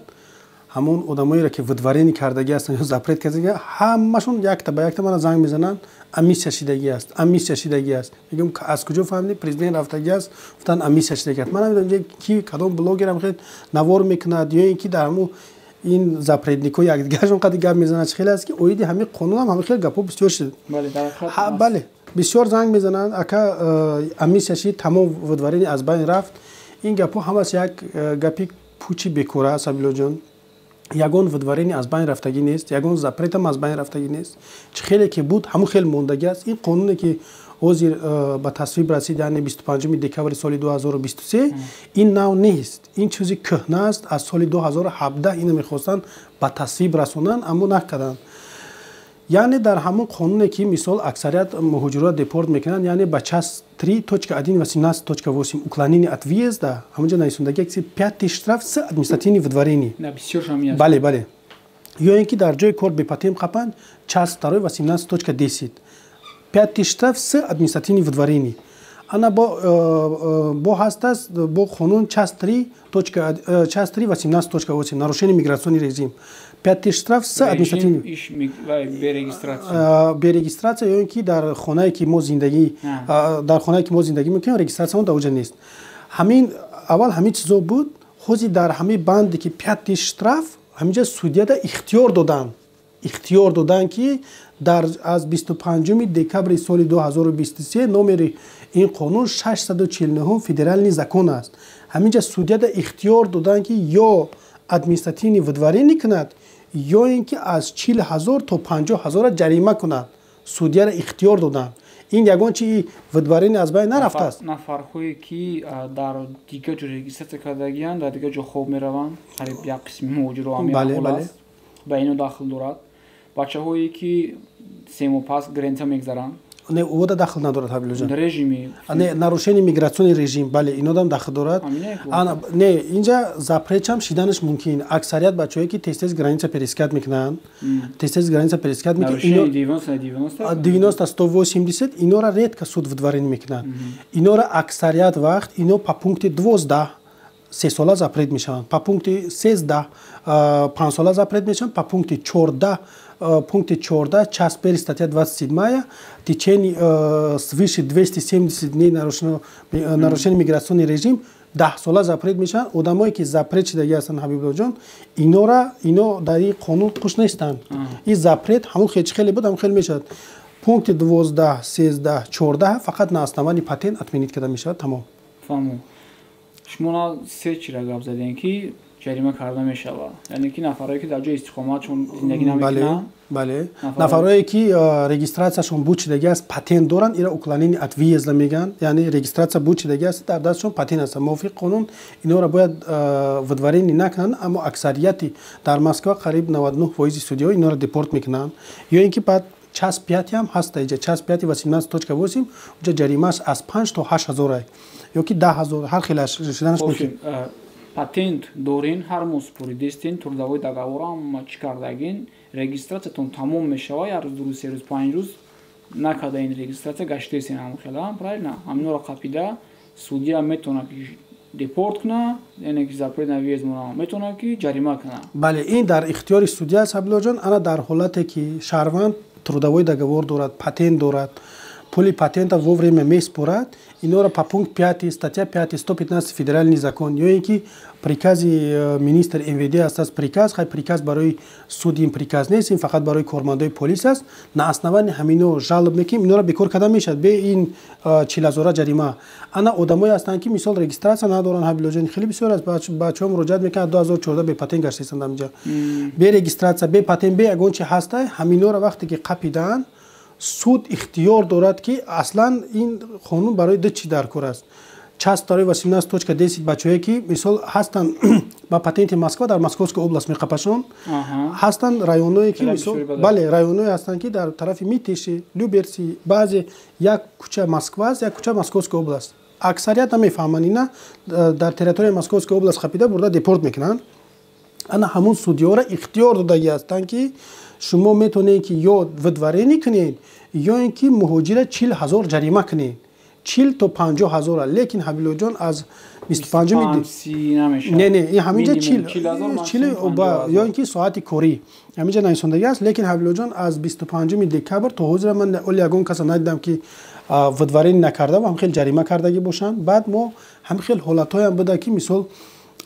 ҳамон одамоеро, ки выдворение кардагӣ ҳастанд ё запрет кардагӣ, ҳамашон якта ба якта мана занг мезананд: «Амнистия шидагӣ аст, амнистия шидагӣ аст». Мегӯям: «Аз куҷо фаҳмидӣ? Президент рафтагӣ аст?» Гуфтанд: «Амнистия шидагӣ аст». Ман намедонам, ки кадом блогерам хел навор мекунад ё ин ки дар ҳамун ин запретник ҳо якдигарашон қади гап мезанад. Чӣ хеле аст, ки оиди ҳамин қонунам ҳамин хел гапҳо бисёр шуд. Бале, бисёр занг мезананд: «Ака, амнистия шид, тамом, выдворение аз байн рафт». Ин гапҳо ҳамас як гапи пучи бекора аст, Абдуллоҷон. Ягон выдворение аз байн рафтагӣ нест, ягон запрет ам аз байн рафтагӣ нест. Чӣ хеле ки буд, ҳамун хел мондагӣ аст. Ин қонуне, ки ҳозир ба тасвиб расид, яъне 25 декабри соли 2023, ин нав нест, ин чизи кӯҳна аст. Аз соли 2017 ина мехостанд ба тасвиб расонанд, аммо накарданд. Яъне дар ҳамон қонуне, ки, мисол, аксарият муҳоҷирро депорт мекунанд, яъне ба часть 3.1.18.8, уклонение от въезда, ҳамонҷо нависондагӣ як 5000 штраф с административный выдворение. Бале, ё ин ки дар ҷои кор бепатент қапанд, часть 2 18.10, 5000 штраф с административный выдворение. Ана, бо ҳастаст бо қонун часть 3 часть 3 18.8, нарушение миграционный режим, 5000 штраф с административный берегистрация, ё ин ки дар хонае ки мо зиндагӣ мекунем, регистрация мо дар оҷа нест. Ҳамин аввал ҳамин чизо буд. Ҳозир дар ҳамин банде, ки 5000 штраф, ҳаминҷа судья да ихтиёр доданд. Ихтиёр доданд, ки дар аз 25 декабри соли 2023, номери ин қонун 649 федеральный закон аст. Ҳаминҷа судьяда ихтиёр доданд, ки ё административный выдворение кунад, ё ин ки аз 40 000 то 50 000-ра ҷарима кунад. Судьяра ихтиёр доданд. Ин ягон чи выдворение аз байн нарафтааст. Нафарҳое, ки дар дигар ҷо регистрация кардагианд, дар дигар ҷо хоб мераванд, қариб як қисми муҳоҷиро ҳамин ба ино дахл дорад. Бачаҳое, ки 3 моҳ пас граница мегзаранд? Не, ода дахл надорад, Ҳабилоҷон. Режими. Не, нарушение миграционный режим, бале, инодам дахл дорад. Не, инҷа запретчам шиданаш мумкин. Аксарият бачаҳое, ки тез тез граница пересекать мекунанд, тез тез граница пересекать мекунанд, 90, 180, инора редко суд выдворение мекунанд. Инора аксарият вақт ино по пункти 12 сесола запрет мешаванд, по пункти 13 панҷсола запрет мешаванд, по пункти 14, пункти 14, часть 1, статья 27, течение свыше 270 дней нарушение миграционный режим, 10 сола запрет мешаванд. Одамое, ки запрет шидаги ҳастанд, Ҳабибуллоҷон, инора ино дар ин қонун қуш нестанд. Ин запрет ҳамон хеч хеле буд, ҳамон хеле мешавад. Пункти 12, 13, 14 фақат на основании патент отменить карда мешавад, тамом. Фаҳмом. Шумо на се чира гап задем, ки ҷарима карда мешавад, яъне ки нафарое, ки дар ҷои истиқоматшон зиндагӣ намекунанд. Бале, нафарое, ки регистрацияшон буд шидаги аст, патент доранд, ира уклонение от въезда мегӯянд, яъне регистрация буд шидаги аст, дар дастшон патент аст. Мувофиқи қонун инора бояд выдворение накунанд, аммо аксарияти дар Москва қариб 99 фоизи судиҳо инора депорт мекунанд. Ё ин ки баъд часть пятый ҳам ҳаста иҷа, часть пятый 18.8, уҷа ҷаримааш аз 5 то 8 ҳазора ё ки 10 000, ҳар хелаш шиданаш мумкин. Патент дорин, ҳар моҳ супоридестин, трудовой договорам чӣ кардагин, регистрациятон тамом мешава, як рӯз, 2 рӯз, 3 рӯз, 5 рӯз накарда ин регистрация гаштесин, ҳам хела, правильно? Ҳаминро қапида судья метавонад ки депорт куна, яъне ки запрет на въезд мона, метавонад ки ҷарима куна. Бале, ин дар ихтиёри судья аст, Ҳабилоҷон. Ана дар ҳолате, ки шаҳрванд трудовой договор дорад, патент дорад, пули патента вовремя меспорад, инора по пункт 5, статья 5, 115 федеральный закон, ё ин ки прикази министр МВД аст, приказ, хай, приказ барои суд ин приказ нест, ин фақат барои кормандои полис аст. На основании ҳамино жалоб мекунем, инора бекор карда мешавад бе ин 40 000-а ҷарима. Ана одамое ҳастанд, ки мисол регистрация надоранд, Ҳабилоҷон, хеле бисёр аст, бачаҳо муроҷиат мекунанд, 2014 бепатент гаштаистанд ҳаминҷа, бе регистрация, бе патент, бе ягон чи ҳаста. Ҳаминора вақте ки қапидаанд, суд ихтиёр дорад, ки аслан ин қонун барои ду чи дар кор аст: часть второй 18.10. Бачаҳое, ки мисол ҳастанд ба патенти Москва, дар Московская область меқапашон, ҳастанд районое, ки мисол, бале, районое ҳастанд, ки дар тарафи Мытищи, Люберцы, баъзе як кӯча Москва аст, як кӯча Московская область, аксарият намефаҳманд ина, дар территорияи Московская область қапида бурда депорт мекунанд. Ана ҳамун судиёра ихтиёр додагӣ ҳастанд, ки шумо метавонед, ки ё выдворение кунед, ё ин ки муҳоҷира 40 000 ҷарима кунед, 40 то 50 ҳазора. Лекин, Ҳабилоҷон, аз 25-уми, не, не, ин ҳаминҷа чил ё ин ки соати корӣ ҳаминҷа нависондагӣ аст. Лекин, Ҳабилоҷон, аз 25-уми декабр то ҳозира ман оли ягон каса надидам, ки выдворение накарда ва ҳам хел ҷарима кардагӣ бошанд. Баъд мо ҳам хел ҳолатҳоям буда, ки мисол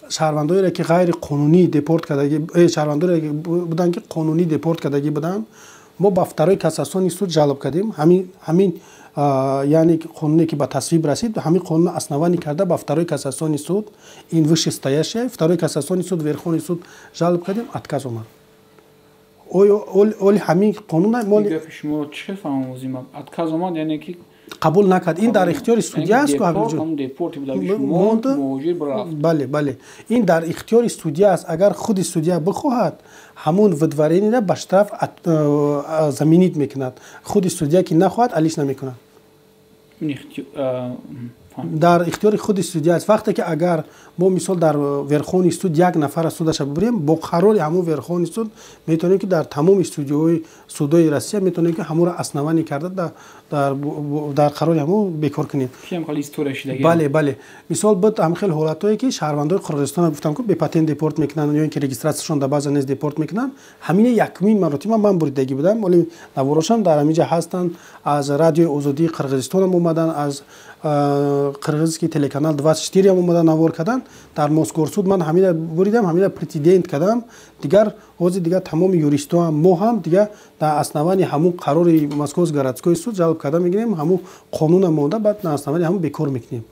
шаҳрвандоере, ки ғайриқонунӣ депорт кардагӣ, шаҳрвандоере буданд, ки қонунӣ депорт кардагӣ буданд, мо ба второй кассационный суд жалоб кардем. Ҳамин, яъне қонуне, ки ба тасвиб расид, ҳамин қонун основание карда ба второй кассационный суд, ин вышестоящий, второй кассационный суд, верховный суд жалоб кардем, отказ омад. Оё оли ҳамин қонун Шумо чӣ хел фаҳмозим? Отказ омад, яъне ки Қабул накард. Ин дар ихтиёри судья аст. Бале, ин дар ихтиёри судья аст. Агар худи судья бихоҳад, ҳамун выдворениеро ба штраф заменить мекунад. Худи судья ки нахоҳад, алиш намекунад. Дар ихтиёри худи судья аст. Вақте ки агар мо мисол дар верховный суд як нафара судаша бибирем, бо қарори ҳамун верховный суд метавонем, ки дар тамоми судиҳои судои Россия метавонем, ки ҳамонро основание карда дар қарори ҳамун бекор кунем. Бале, мисол буд ҳам хел ҳолатҳое, ки шаҳрвандои Қирғизистона, гуфтам ку, бепатент депорт мекунанд ё ин ки регистрацияшон дар база нест, депорт мекунанд. Ҳамине якумин маротиба ман буридагӣ будам. Оли наворошам дар ҳаминҷа ҳастанд, аз Радиои Озодии Қирғизистонам омаданд, аз Қирғизский телеканал 24 ам омада навор карданд. Дар Мосгорсуд ман ҳамина буридам, ҳамина прецедент кардам. Дигар ҳозир дигар тамоми юристҳоам, мо ҳам дигар дар основании ҳамун қарори Московский городской суд жалоб карда мегирем, ҳамун қонуна монда, баъд на основании ҳамун бекор мекунем.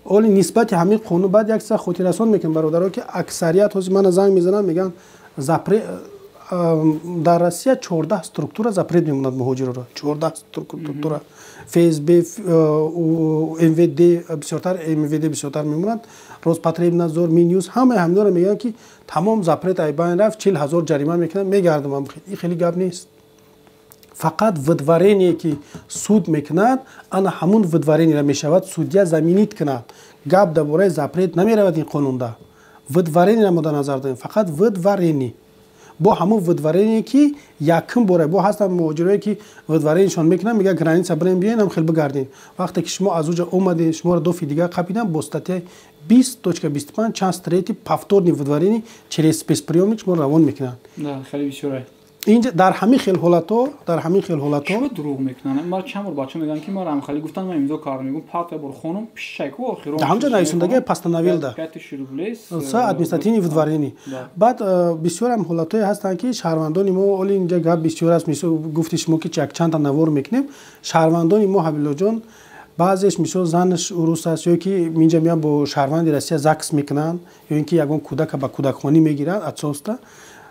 Оли нисбати ҳамин қонун баъд як чиза хотиррасон мекунем, бародаро, ки аксарият ҳозир мана занг мезананд, мегӯянд, запрет дар Россия 14 структура запрет мемонад муҳоҷирро, 14 структура: ФСБ, МВД, бисёртар МВД бисёртар мемонад, Роспотребнадзор, Минюст. Ҳамаи ҳаминҳоро мегӯянд, ки тамом, запрет ай байн рафт, 40 000 ҷарима мекунад, мегардам. Ин хеле гап нест. Фақат выдворение, ки суд мекунад, ана ҳамун выдворениеро мешавад судья заменить кунад. Гап дар бораи запрет намеравад. Ин қонунда выдворениеро мо дар назар дорем, фақат выдворение, бо ҳамун выдворение, ки якум бора. Бо ҳастанд муҳоҷирое, ки выдворениешон мекунанд, мегӯяд, граница бирем, биёем, хел бигардем. Вақте ки шумо аз уҷа омадед, шуморо дофи дигар қапидан бо статьяи 20.25, часть третий, повторный выдворение через спецприёмник шуморо равон мекунанд. Хеле бисёре. Инҷа дар ҳамин хел ҳолатҳо, дар ҳамин хел ҳолатҳо. Чиро дурӯғ мекунанд? Ман чанд бор бача мегӯянд, ки мара ҳамхали гуфтанд, ман имзо кардам. Мегӯм, пат бор хонум пишчайку охирон. Ҳамҷа нависондагӣ постановил да 5000 рублей. С административный выдворение. Баъд бисёрам ҳолатҳое ҳастанд, ки шаҳрвандони мо, оли инҷа гап бисёр аст, мисол гуфти шумо, ки якчандта навор мекунем. Шаҳрвандони мо, Ҳабилоҷон, баъзеш, мисол, занаш урус аст ё ки инҷа меян, бо шаҳрванди Россия ЗАГС мекунанд ё ин ки ягон кӯдака ба кӯдакхонӣ мегиранд, отцовство,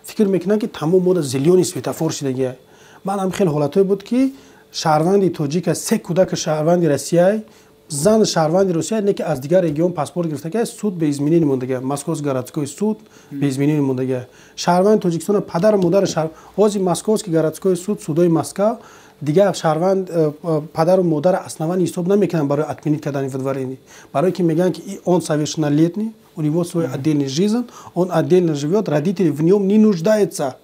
фикр мекунанд, ки тамом мода зелёный светофор шидагия. Ман ҳам хеле ҳолатҳое буд, ки шаҳрванди тоҷик аст, се кӯдака шаҳрванди Россия, зан шаҳрванди Русия, не ки аз дигар регион паспорт гирифтага, суд без изменения мондага, Московский городской суд без изменения мондага. Шаҳрванди Тоҷикистона, падару модари шаҳр, ҳозир Московский городской суд, судои Москва дигар шаҳрванд, падару модара основание ҳисоб намекунанд барои отменить кардани выдворение, барое ки мегӯянд, ки он совершеннолетний, у него свой отдельный жизнь, он отдельно живет, родители в нем не нуждаются.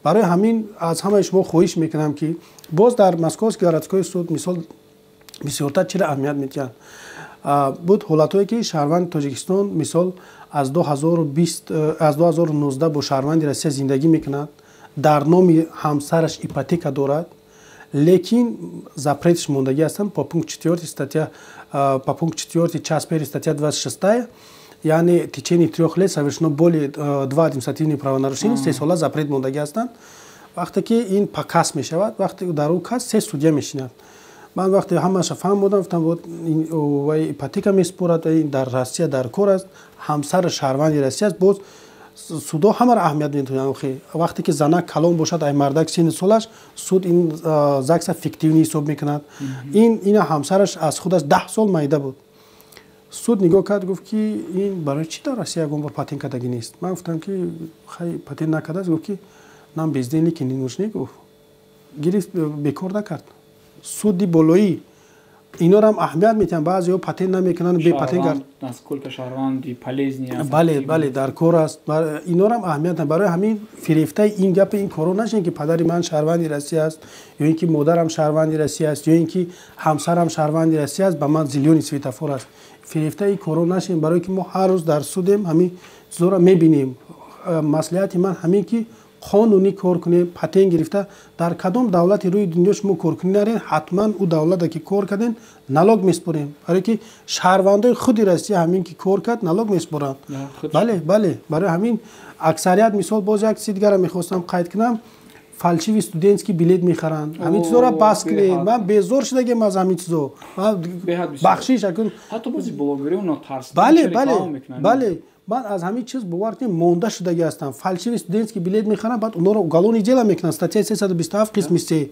Барои ҳамин аз ҳамаи шумо хоҳиш мекунам, ки боз дар Московский городской суд, мисол, бисёртар чиро аҳамият медиҳанд? Буд ҳолатҳое, ки шаҳрванди Тоҷикистон, мисол, аз 2020, аз 2019 бо шаҳрванди Россия зиндагӣ мекунад, дар номи ҳамсараш ипотека дорад, лекин запретш мондагӣ ҳастанд по пункт четвертый статья, по пункт четвертый, часть первый, статья 26-я, яъне течение 3 лет совершено более два административные правонарушения, 3 сола запрет мондагӣ ҳастанд. Вақте ки ин по кас мешавад, вақте дар ӯ кас се судья мешинад, ман вақте ҳамаша фаҳм додам, гуфтам, вай ипотека месупорад, дар Россия дар кор аст, ҳамсари шаҳрванди Россия аст. Боз судо ҳамаро аҳамият медиҳанд. Охи вақте ки занак калон бошад, ай мардак синни солаш, суд ин ЗАГСа фиктивный ҳисоб мекунад. Ин ина ҳамсараш аз худаш 10 сол майда буд. Суд нигоҳ кард, гуфт, ки ин барои чӣ дар Россия ягон бор патент кардагӣ нест? Ман гуфтам, ки хай, патент накардааст. Гуфт, ки нам бездельники не нужны. Гуфт, гирифт, бекор накард суди болоӣ. Инорам аҳамият медиҳанд. Баъзеҳо патент намекунанд, бепатент. Насколько шаҳрванди полезный. Бале, дар кор аст, инорам аҳамият. Барои ҳамин фирефтаи ин гапи ин коро нашем, ки падари ман шаҳрванди Россия аст ё ин ки модарам шаҳрванди Россия аст ё ин ки ҳамсарам шаҳрванди Россия аст, ба ман зелёный светофор аст. Фирефтаи коро нашем, барое ки мо ҳар рӯз дар судем, ҳамин чизоро мебинем. Маслиҳати ман ҳамин, ки қонунӣ кор кунем, патент гирифта. Дар кадом давлати рӯи дунё шумо коркунӣ нарен, ҳатман ӯ давлате ки кор кардем, налог меспорем, барое ки шаҳрвандои худи Россия ҳамин ки кор кард, налог меспоранд. Бале, барои ҳамин аксарият, мисол, боз як чизи дигарро мехостам қайд кунам: фальшивый студентский билет мехаранд. Ҳамин чизоро бас кунед. Ман безор шудагем аз ҳамин чизо, бахшиш. Бале, ман аз ҳамин чиз, бовар кунед, монда шудагӣ ҳастам. Фальшивый студентский билет мехаранд, баъд онҳоро уголовный дело мекунанд, статья 327, қисми се.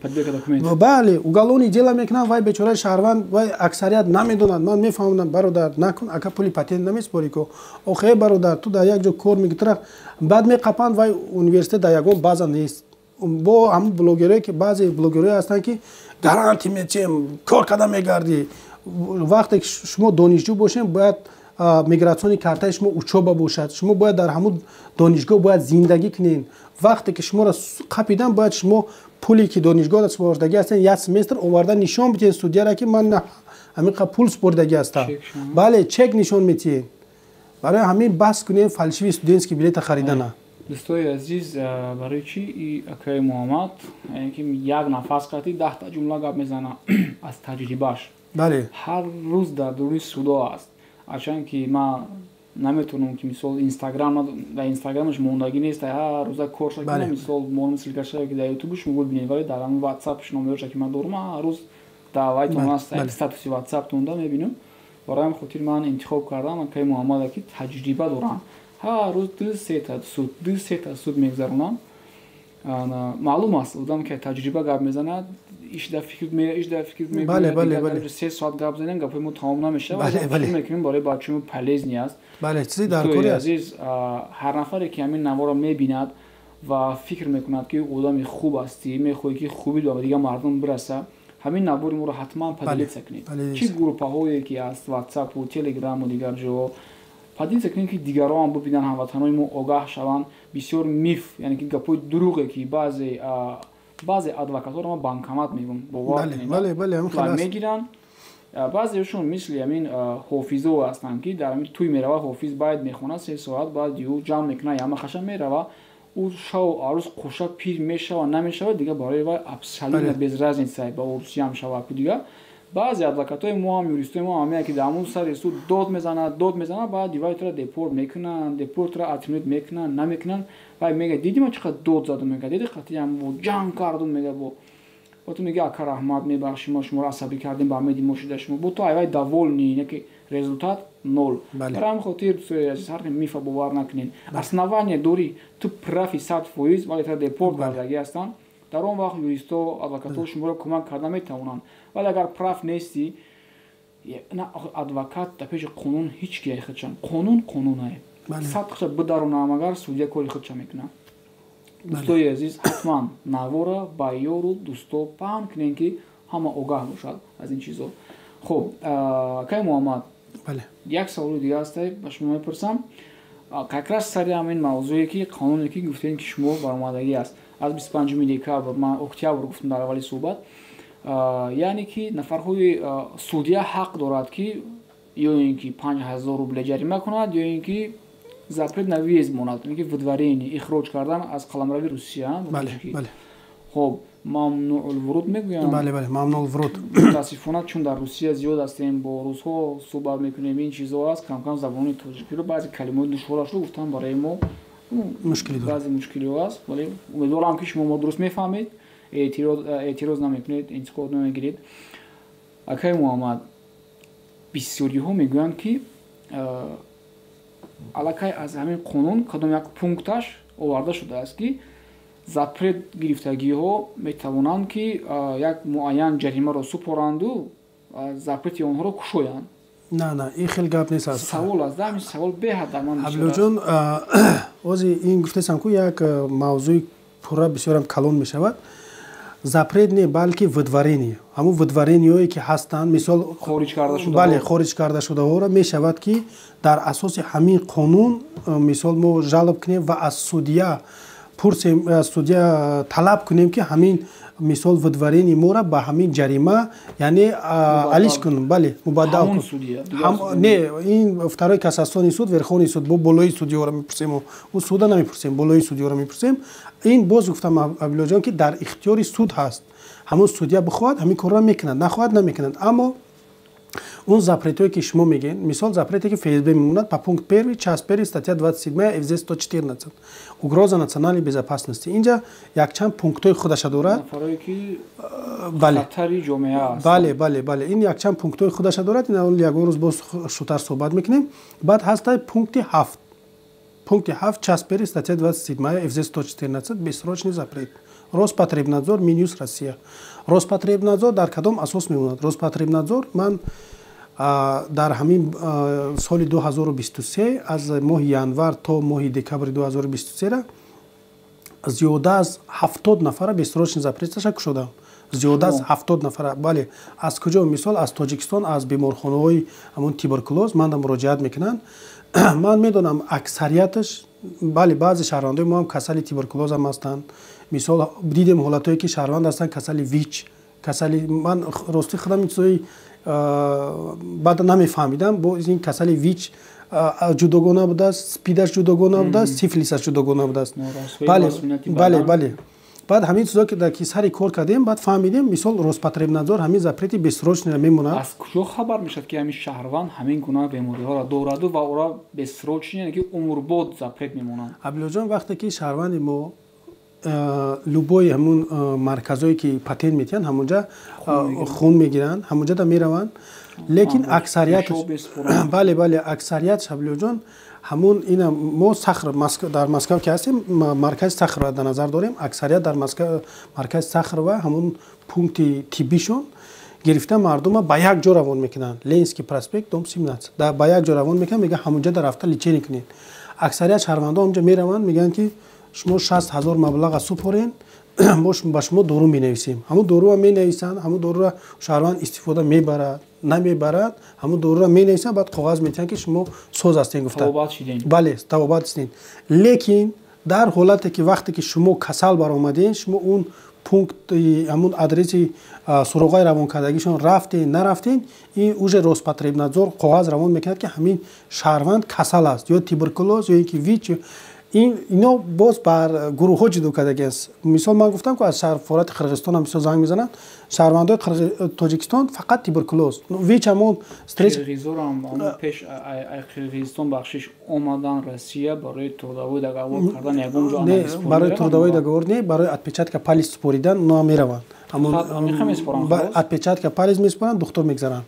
Бале, уголовный дело мекунанд. Вай бечораи шаҳрванд, вай аксарият намедонад. Ман мефаҳмонам: бародар, накун, ака, пули патент намеспорӣ ко. Охе, бародар, ту дар як ҷо кор мекунӣ. Баъд меқапанд, вай университет дар ягон база нест. Бо ҳамун блогерое ки, баъзе блогерое ҳастанд, ки гарантия метиҳем, кор карда мегардӣ. Вақте ки шумо донишҷӯ бошем, бояд миграционный картаи шумо учёба бошад, шумо бояд дар ҳамун донишгоҳ бояд зиндагӣ кунед. Вақте ки шуморо қапидан, бояд шумо пуле ки донишгоҳ супордагӣ ҳастен, як семестр оварда нишон бидиҳед судьяра, ки ман ҳамин қадр пул супордагӣ ҳастам. Бале, чек нишон метиҳед. Барои ҳамин бас кунем фальшивый студентский билета харидана. Дӯстои азиз, барои чӣ и акаи Муҳаммад, яъне ки як нафас қатӣ 10-та ҷумла гап мезана аз таҷрибааш. Ҳар рӯз дар дуруни судо аст. Ҳарчанд ки ман наметавонам, ки мисол Инстаграм, дар Инстаграмаш мондагӣ нест, ҳар рӯза кор шакунам, мисол монам ссылка ша ки дар Ютуб шумо бибинед, вале дар ҳамон Ватсапш номероша ки ман дорам, ҳар рӯз даъвайтон аст, статуси Ватсаптонда мебинам. Барои ҳамин хотир ман интихоб кардам акаи Муҳаммада, ки таҷриба дорам, ҳар рӯз ду сета суд, ду сета суд мегузаронам. Маълум аст, одам ки таҷриба гап мезанад, ишда фикр, ишда фикр мекунад. 3 соат гап занем, гапҳои мо тамом намешавад. Фикр мекунем, барои бачаҳои мо полезный аст. Бале, чизи даркори аст. Азиз, ҳар нафаре ки ҳамин наворо мебинад ва фикр мекунад, ки одами хуб ҳастӣ, мехоҳӣ, ки хубӣ ба дигар мардум бираса, ҳамин навори моро ҳатман поделиться кунед. Чӣ группаҳое ки аст, Ватсапу, Телеграму дигар ҷо поделиться кунед, ки дигарон ҳам бибинанд, ҳамватанои мо огаҳ шаванд. Бисёр миф, яъне ки гапҳои дурӯғе, ки баъзе адвокатҳоро ман банкомат мегӯм, бовар мегиранд. Баъзеашон мисли ҳамин ҳофизо ҳастанд, ки дар ҳамин тӯй мерава, ҳофиз байт мехонад 3 соат, баъд ю ҷамъ мекунад, ямахаша мерава. Ӯ шаву арӯз қуша пир мешава, намешава, дигар барои вай абсолютно без разница, ба урусиям шава ку. Дигар баъзе адвокатҳои мо ҳам, юристои мо ҳам, ки дар ҳамун сари суд дод мезанад, дод мезанад, баъд вай тура депорт мекунанд, депортра отменить мекунанд, намекунанд. Вай мега: «Диди, ман чӣ қадр дод задам», мега, «диди, қатъиям бо ҷанг кардум», мега. Бо ту мега: «Ака, раҳмат, мебахши, мо шуморо асабӣ кардем, ба ҳамеди мо шуда шумо». Бо ту айвай довольный, не ки результат ноль. Барои ҳамин хотир, дӯстои азиз, ҳар мифа бовар накунед. Основание дорӣ, ту прав и 100%, вале тара депорт кардагӣ ҳастанд, дар он вақт юристо, адвокатҳо шуморо кӯмак карда метавонанд. Вале агар прав нестӣ, на адвокат дар пеши қонун ҳеҷ ки худшам, қонун қонунае, садқша бидаронам, агар судья кори худша мекунад. Дӯстои азиз, ҳатман навора ба ёру дӯсто паҳн кунем, ки ҳама огаҳ бошад аз ин чизо. Хуб, акай Муҳаммад, як саволи дига ҳаста, ба шумо мепурсам, как раз сари ҳамин мавзӯе, ки қонуне ки гуфтем, ки шумо баромадагӣ аст аз 25 декабр, ман октябр гуфтам дар аввали суҳбат, яъне ки нафарҳои судья ҳақ дорад, ки ё ин ки 5000 рубле ҷарима кунад, ё ин ки запрет на въезд монад, ки выдворение, ихроҷ кардан аз қаламрави Русия. Хоб, мамнуъулвуруд мегӯянд. Бале, мамнуъулвуруд. Мутаассифона, чун дар Русия зиёд ҳастем, бо русҳо суҳбат мекунем, ин чизҳо аст, камкам забони тоҷикиро, баъзе калимаҳои душворашро гуфтан барои мо баъзе мушкилиҳо аст, вале умедворам, ки шумо мо дуруст мефаҳмед, эътироз намекунед, интиқод намегиред. Акаи Муҳаммад, бисёриҳо мегӯянд, ки аллакай аз ҳамин қонун кадом як пункташ оварда шудааст, ки запрет гирифтагиҳо метавонанд, ки як муайян ҷаримаро супоранду запрети онҳоро кушоянд. На, ин хел гап нест. Савол аст, ҳамин савол беҳад дар ман. Абдуллоҷон, ози ин гуфтесам ку, як мавзӯи пурра бисёрам калон мешавад. Запрет не, балки выдворение. Ҳамун выдворение ҳое ки ҳастанд, мисол, бале, хориҷ карда шудаҳоро мешавад, ки дар асоси ҳамин қонун, мисол, мо жалоб кунем ва аз судья пурсем, аз судья талаб кунем, ки ҳамин, мисол, выдворение моро ба ҳамин ҷарима, яъне алиш кун, бале, мубаддал кун. Не, ин второй кассационный суд, верховный суд, бо болои судья ро мепурсем, ӯ суда намепурсем, болои судья ро мепурсем. Ин боз гуфтам, Абдуллоҷон, ки дар ихтиёри суд ҳаст. Ҳамон судья бихоҳад, ҳамин корро мекунад, нахоҳад, намекунад. Аммо он запрет ое ки шумо мегӯед, мисол, запрет е ки ФСБ мемонад, по пункт первый, часть первый, статья 27 ФЗ 114, угроза национальной безопасности, инҷа якчанд пунктҳои худаша дорад. Бале, ин якчанд пунктҳои худаша дорад, ин ягон рӯз боз шутар суҳбат мекунем. Баъд ҳастай пункти ҳафт, пункти ҳафт, часть первый, статья 27 ФЗ 114, бессрочный запрет. Роспотребнадзор, Минюст Россия. Роспотребнадзор дар кадом асос мемонад? Роспотребнадзор, ман дар ҳамин соли 2023, аз моҳи январ то моҳи декабри 2023, зиёда аз 70 нафара бессрочный запрет аша кушодам, зиёда аз 70 нафара. Бале, аз куҷо? Мисол, аз Тоҷикистон, аз беморхонаҳои ҳамон туберкулоз манда муроҷиат мекунанд. Ман медонам, аксарияташ, бале, баъзе шаҳрвандои мо ҳам касали туберкулозам ҳастанд. Мисол, дидем ҳолатҳое, ки шаҳрванд ҳастанд касали ВИЧ, касали, ман рости худам ин чизои баъд намефаҳмидам, бо ин касали ВИЧ ҷудогона будааст, СПИДаш ҷудогона будааст, сифилисаш ҷудогона будааст. Бале. Баъд ҳамин чизо ки сари кор кардем, баъд фаҳмидем, мисол, Роспотребнадзор ҳамин запрети бессрочныйро мемонад. Аз куҷо хабар мешавад, ки ҳамин шаҳрванд ҳамин гуна бемориҳоро дораду ва ӯро бессрочный, яъне ки умрбод запрет мемонанд? Абдуллоҷон, вақте ки шаҳрванди мо любой ҳамун марказҳое ки патент метиҳанд, ҳамунҷа хун мегиранд, ҳамунҷада мераванд, лекин аксарият, бале, аксарият, Шаблиёҷон, ҳамун ина мо Сахр дар Москав ки ҳастем, маркази Сахрова дар назар дорем. Аксарият дар маркази Сахрова ҳамун пункти тиббишон гирифта, мардума ба як ҷо равон мекунанд, Ленинский проспект, дом 17, ба як ҷо равон мекунанд, мегӯянд, ҳамунҷа да рафта лечение кунед. Аксарият шаҳрвандо ҳамунҷа мераванд, мегӯянд, ки шумо 60 000 маблаға супорен, мо ба шумо дору менависем. Ҳамун доруро менависанд, ҳамун доруро шаҳрванд истифода мебарад, намебарад, ҳамун доруро менависанд, баъд коғаз метиҳанд, ки шумо соз ҳастен гуфта, бале, табобат ҳастен. Лекин дар ҳолате ки вақте ки шумо касал баромадем, шумо он пункти, ҳамун адреси суроғаи равонкардагишон рафтен, нарафтен, ин уже Роспотребнадзор коғаз равон мекунад, ки ҳамин шаҳрванд касал аст, ё туберкулоз, ё ин ки ВИЧ. Ино боз бар гурӯҳҳо ҷудо кардагиаст. Мисол, ман гуфтам, ки аз сафорати Қирғизистон ҳам мисол занг мезананд, шаҳрвандои Тоҷикистон фақат туберкулоз, ВИЧ, ҳамон стресс. Пеш Қирғизистон, бахшиш, омадан Россия барои трудовой договор кардан ягон ҷо? Барои трудовой договор не, барои отпечатка палец супоридан оно мераванд. Отпечатка палец месупоранд, духтур мегзаранд.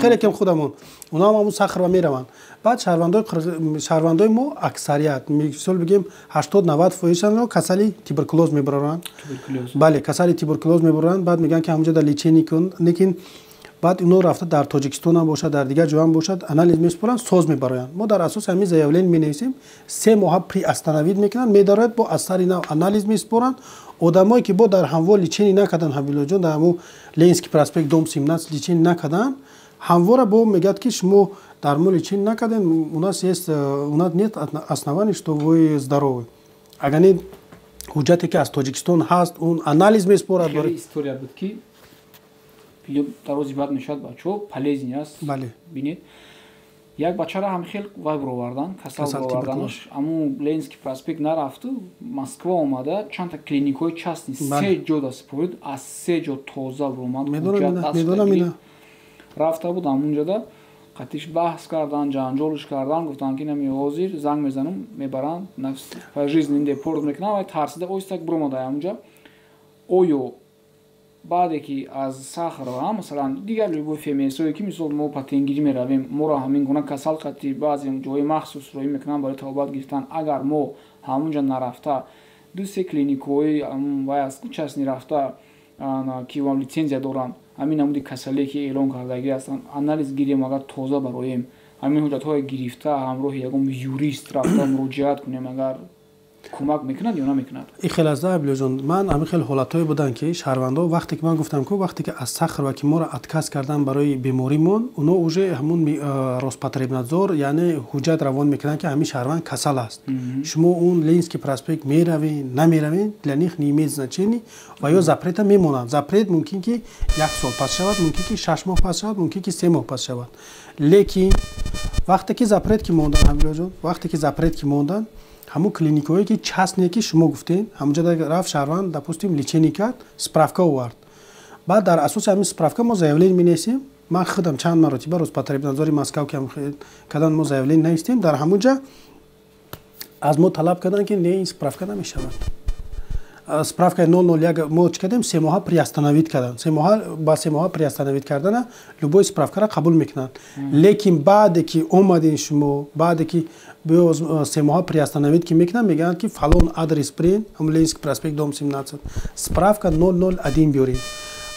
Хеле кем худамон, оно ҳам ҳамун Сахарова мераванд. Баъд шаҳрвандои мо аксарият, мисол бигем, 80-90 фоизшонро касали туберкулоз мебароранд. Бале, касали туберкулоз мебароранд. Баъд мегӯянд, ки ҳамунҷо дар лечение кун, лекин баъд ино рафта дар Тоҷикистонам бошад, дар дигар ҷоам бошад, анализ месупоранд, соз мебароянд. Мо дар асоси ҳамин заявление менависем, 3 моҳа приостановить мекунанд, медарояд, бо аз сари нав анализ месупоранд. Одамое ки бо дар ҳамво лечение накарданд, Ҳабилоҷон, дар ҳамо Ленинский проспект, дом 17 лечение накарданд, ҳамвора бо мегӯяд, ки шумо дар мо лечение накардем, у нас есть, у нас нет оснований, что вы здоровы. Агар не ҳуҷҷате ки аз Тоҷикистон ҳаст, он анализ месупорад. История буд, ки дар рӯзи баъд мешавад, бачаҳо, полезный аст. Бале. Бинед, як бачара ҳам хел вай бировардан, касал бироварданаш, аму Ленинский проспект нарафту, Москва омада, чандта клиникҳои частный, се ҷо да супорид, аз се ҷо тоза буромад. Медонам. Рафта буд ҳамунҷода, қатиш баҳс кардан, ҷанҷолш кардан, гуфтанд, ки нами ҳозир занг мезанам, мебаранд, пожизненно депорт мекунам. Вай тарсида оҳистак буромада ҳамунҷа. Оё баъде ки аз Сахарова, масалан, дигар любой ФМСое ки, мисол, мо патентгирӣ меравем, моро ҳамин гуна касал қати баъзе ҷои махсус роҳӣ мекунанд барои табобат гирифтан, агар мо ҳамунҷа нарафта, ду се клиникҳои вай аст, частный рафта, ки литсензия доранд, ҳамин намуди касалие ки эълон кардагӣ ҳастанд, анализ гирем, агар тоза бароем, ҳамин ҳуҷҷатҳое гирифта, ҳамроҳи ягон юрист рафта муроҷиат кунем, агар кӯмак мекунад ё намекунад? Ин хел аст, Абдуллоҷон. Ман ҳамин хел ҳолатҳое буданд, ки шаҳрвандо, вақте ки ман гуфтам ку, вақте ки аз Сахарова ки моро отказ кардан барои беморимон, оно уже ҳамун Роспотребнадзор, яъне ҳуҷҷат равон мекунанд, ки ҳамин шаҳрванд касал аст. Шумо он Ленинский проспект меравед, намеравед, для них не имеет значения, ва ё запрета мемонанд. Запрет мумкин ки як сол пас шавад, мумкин ки 6 моҳ пас шавад, мумкин ки 3 моҳ пас шавад. Лекин вақте ки запрет ки мондан, Ҳабилоҷон, вақте ки запрет ки мондан, ҳамун клиникҳое ки частные ки шумо гуфтем, ҳамунҷа рафт шаҳрванд, допустим, лечение кард, справка овард, баъд дар асоси ҳамин справка мо заявление менависем. Ман худам чанд маротиба Роспотребнадзори Москав ки кадан, мо заявление навистем, дар ҳамунҷа аз мо талаб карданд, ки не, ин справка намешавад. Справкаи 001 мо чӣ кардем? 3 моҳа приостановить карданд. 3 моҳа ба 3 моҳа приостановить кардана любой справкаро қабул мекунанд. Лекин баъде ки омадин шумо, баъде ки 3 моҳа приостановить ки мекунанд, мегӯянд, ки фалон адрес бирен, ҳам Ленинский проспект, дом 17, справка 001 биёред.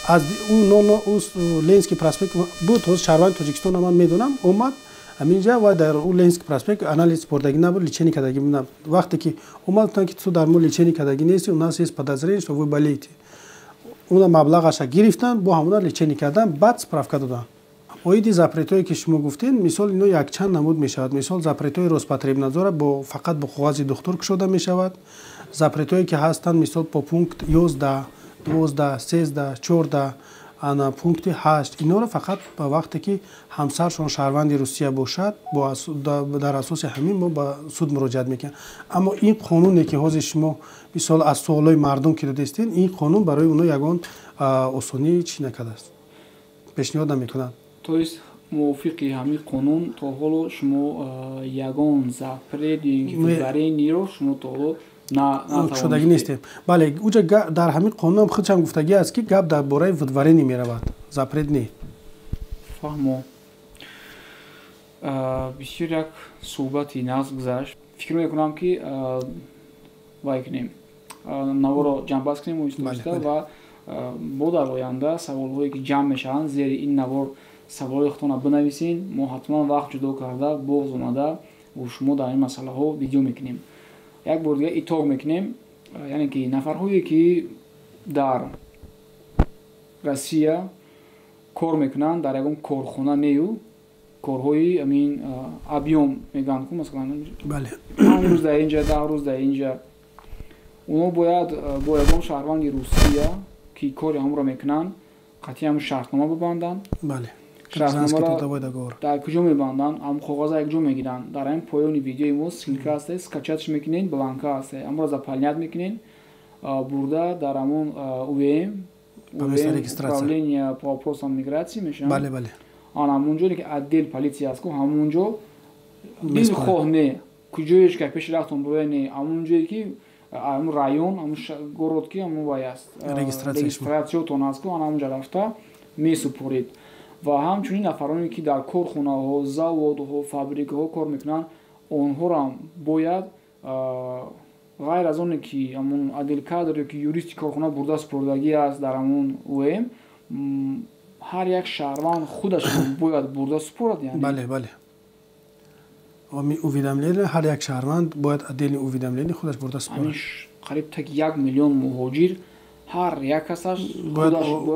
Аз Ленинский проспект буд, ҳозир шаҳрванди Тоҷикистона ман медонам, омад ҳаминҷа ва дар ӯ Ленинский проспект анализ супордагӣ набуд, лечение кардагӣ набуд. Вақте ки омад, гуфтанд, ки ту дар мо лечение кардагӣ нести, у нас есть подозрение, что вы болеете. Уна маблағаша гирифтанд, бо ҳамуна лечение кардан, баъд справка доданд. Оиди запретҳое ки шумо гуфтед, мисол, ино якчанд намуд мешавад. Мисол, запретҳои Роспотребнадзора бо фақат бо коғази духтур кушода мешавад. Запретҳое ки ҳастанд, мисол, по пункт 11, 12, 13, 14. Ана пункти 8 инҳоро фақат ба вақте ки ҳамсаршон шаҳрванди Русия бошад, дар асоси ҳамин мо ба суд муроҷиат мекунем. Аммо ин қонуне ки ҳозир шумо мисол аз суолҳои мардум ки додистед, ин қонун барои онҳо ягон осонӣ чӣ накардааст, пешниҳод намекунад. То есть мувофиқи ҳамин қонун то ҳоло шумо ягон запрет ё ин ки выдворение ро шумо то ҳоло шудагӣ нестем. Бале, уҷа дар ҳамин қонунам худшам гуфтагӣ аст, ки гап дар бораи выдворение меравад, запрет не. Фаҳмо. Бисёр як суҳбати нағз гузашт. Фикр мекунам, ки вай кунем, наворо ҷамъбаст кунем оҳиста ва бо дар оянда саволҳое ки ҷамъ мешаванд, зери ин навор саволҳои худтонро бинависен. Мо ҳатман вақт ҷудо карда, боз омада бо шумо дар ин масъалаҳо видео мекунем. Як бор дига итоқ мекунем, яъне ки нафарҳое ки дар Россия кор мекунанд, дар ягон корхона нею корҳои амин объём мегӯянд ку, масалан, 5 рӯз дар инҷа, 10 рӯз дар инҷа, онҳо бояд бо ягон шаҳрванди Русия, ки кори ҳамонро мекунанд, қатъи ҳамн шартнома бибанданд. Шартномаро дар куҷо мебанданд? Ҳамн коғаза якҷо мегиранд. Дар ҳамин поёни видеои мо ссылка ҳаста, скачать ш мекунед, бланка ҳаста, ҳамонро заполнять мекунед, бурда дар ҳамон УВМ, управление по вопросам миграции мешавад. Ан ҳамонҷо ки отдел полиция аст ку, ҳамонҷо дилхоҳ не, куҷоеш ка пеши рафтон буроя не, ҳамон ҷое ки ҳамон район, ҳамон город ки ҳамон вай аст, регистрация тон аст ку, ан ҳамонҷа рафта месупоред. Ва ҳамчунин нафароне ки дар корхонаҳо, заводҳо, фабрикаҳо кор мекунанд, онҳоро бояд ғайр аз оне ки ҳамон отдел кадр ё ки юристи корхона бурда супордагӣ аст дар ҳамон УВМ, ҳар як шаҳрванд худаш бояд бурда супорад. Бале, уведомление ҳар як шаҳрванд бояд отдельный уведомление худаш бурда супорад. Қариб так 1 миллион муҳоҷир, ҳар як касаш бояд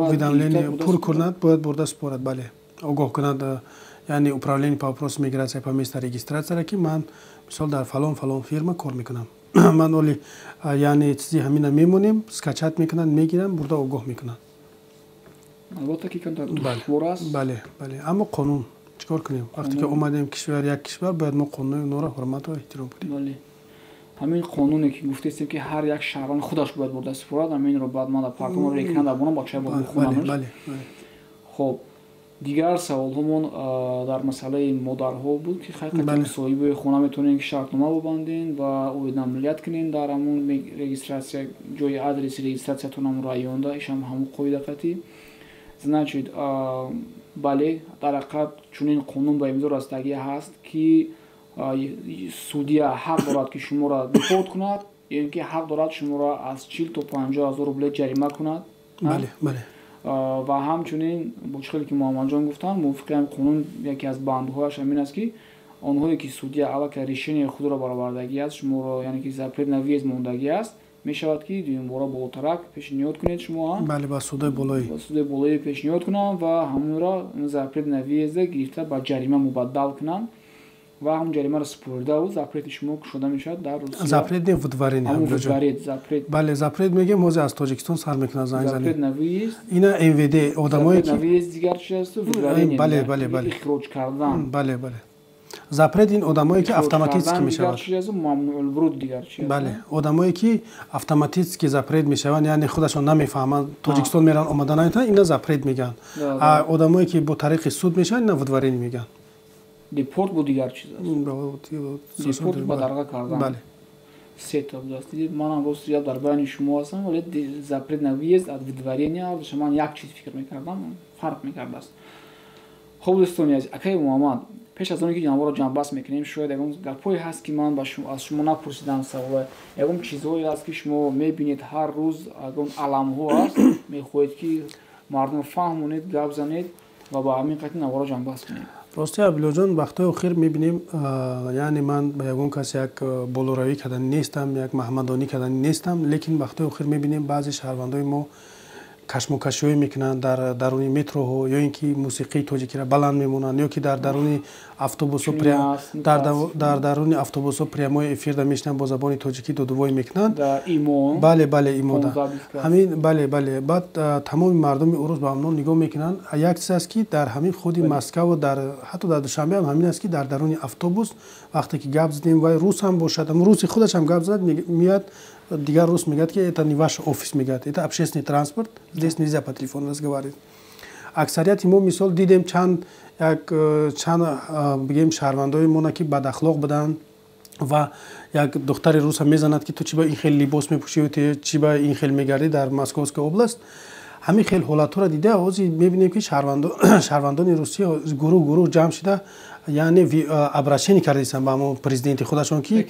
уведомление пур кунад, бояд бурда супорад, бале, огоҳ кунад, яъне управление по вопросам миграция по месту регистрация ра, ки ман мисол дар фалон фалон фирма кор мекунам. Ман оли, яъне чизи ҳамина мемонем, скачать мекунанд, мегиранд, бурда огоҳ мекунанд. Албатта ки камтар душвор аст. Бале, аммо қонун, чӣ кор кунем? Вақте ки омадем кишвар, як кишвар, бояд мо қонунои онҳоро ҳурмату эҳтиром кунем. Бале, ҳамин қонуне ки гуфтестем, ки ҳар як шаҳрванд худаш бояд бурда супорад, ҳаминро баъд ман дар партома экран дарбонам, бачаҳо бояд бихонанд. Хоб, дигар саволҳомон дар масъалаи модарҳо буд, ки хайқати соҳиби хона метавонем ки шартнома бибандем ва уведомлять кунем дар ҳамон регистрация, ҷои адреси регистрация тон, ҳамон районда ишам ҳамон қоида қатӣ. Значит, бале, дар ҳақиқат чунин қонун ба имзо расидагӣ ҳаст, ки судья ҳақ дорад, ки шуморо депорт кунад ё ин ки ҳақ дорад шуморо аз 40 то 50 ҳазор рубле ҷарима кунад. Ва ҳамчунин бо чӣ хеле ки Муҳаммадҷон гуфтанд, мувофиқи ҳамин қонун яке аз бандҳояш ҳамин аст, ки онҳое ки судья аллакай решение худро баровардагӣ аст, шуморо, яъне ки запрет на въезд мондагӣ аст, мешавад ки дуюмбора болотарак пешниҳод кунед шумо. Бале, ба судои болоӣ. Ба судои болоӣ пешниҳод кунанд ва ҳамонро запрет на въезд а гирифта ба ҷарима мубаддал кунанд ва ҳамон ҷаримаро супорида запрет и шумо кушода мешавад дар Русия. Запрет не, выдворение. Ҳамон выдворение, запрет. Бале, запрет мегем, ҳозир аз Тоҷикистон сар мекунад занг занӣ. Запрет на въезд. Ина МВД одамое ки на въезд дигар чи аст? Выдворение. Бале. Ихроҷ кардан. Бале, запрет ин одамое ки автоматически мешавад. Мамнуъулвуруд дигар чи? Бале, одамое ки автоматически запрет мешаванд, яъне худашон намефаҳманд, Тоҷикистон мераванд, омада наметавонанд, ина запрет мегӯянд. Одамое ки бо тариқи суд мешаванд, ина выдворение мегӯянд. Депорт бо дигар чиз аст, депорт ба дарға кардан. Бале. Сета будааст. Манам рост дар байни шумо ҳастам, вале запрет на въезд от выдворения ман як чиз фикр мекардам, фарқ мекардааст. Хуб, дӯстони азиз, акаи Муҳаммад, пеш аз оне ки ҷанворо ҷамъбаст мекунем, шояд ягон гапҳое ҳаст, ки ман аз шумо напурсидам, савола, ягон чизҳое ҳаст, ки шумо мебинед ҳар рӯз, ягон аламҳо ҳаст, мехоҳед ки мардумро фаҳмонед, гап занед ва ба ҳамин қатъи наворо ҷамъбаст кунем. Рости, Абдуллоҷон, вақтҳои охир мебинем, яъне ман ба ягон кас як болоравӣ кардани нестам, як маҳмадонӣ кардани нестам, лекин вақтҳои охир мебинем, баъзе шаҳрвандои мо Кашмокашиҳое мекунанд дар даруни метроҳо, ё ин ки мусиқии тоҷикиро баланд мемонанд, ё ки дар даруни автобусҳо, дар даруни автобусҳо прямой эфирда мешинанд, бо забони тоҷикӣ додувой мекунанд. Бале, имода ҳамин, бале. Баъд тамоми мардуми урус ба ҳамон нигоҳ мекунанд. Як чиз аст, ки дар ҳамин худи Москаву дар ҳатто дар Душанбе ҳам ҳамин аст, ки дар даруни автобус вақте ки гап задем, вай рус ҳам бошад, руси худаш ҳам гап зад, меяд дигар рус, мегӯяд, ки это не ваш офис, мегӯяд, это общественный транспорт, здесь нельзя по телефону разговаривать. Аксарияти мо, мисол, дидем чанд, як чанд, бигем, шаҳрвандои мона, ки бадахлоқ буданд ва як духтари руса мезанад, ки ту чи ба ин хел либос мепӯшӣ, чи ба ин хел мегардӣ дар Московская область. Ҳамин хел ҳолатҳоро дида, ҳозир мебинем, ки шаҳрвандони Русия гурӯҳ гурӯҳ ҷамъ шида, яъне обращение кардастанд ба ҳамон президенти худашон, ки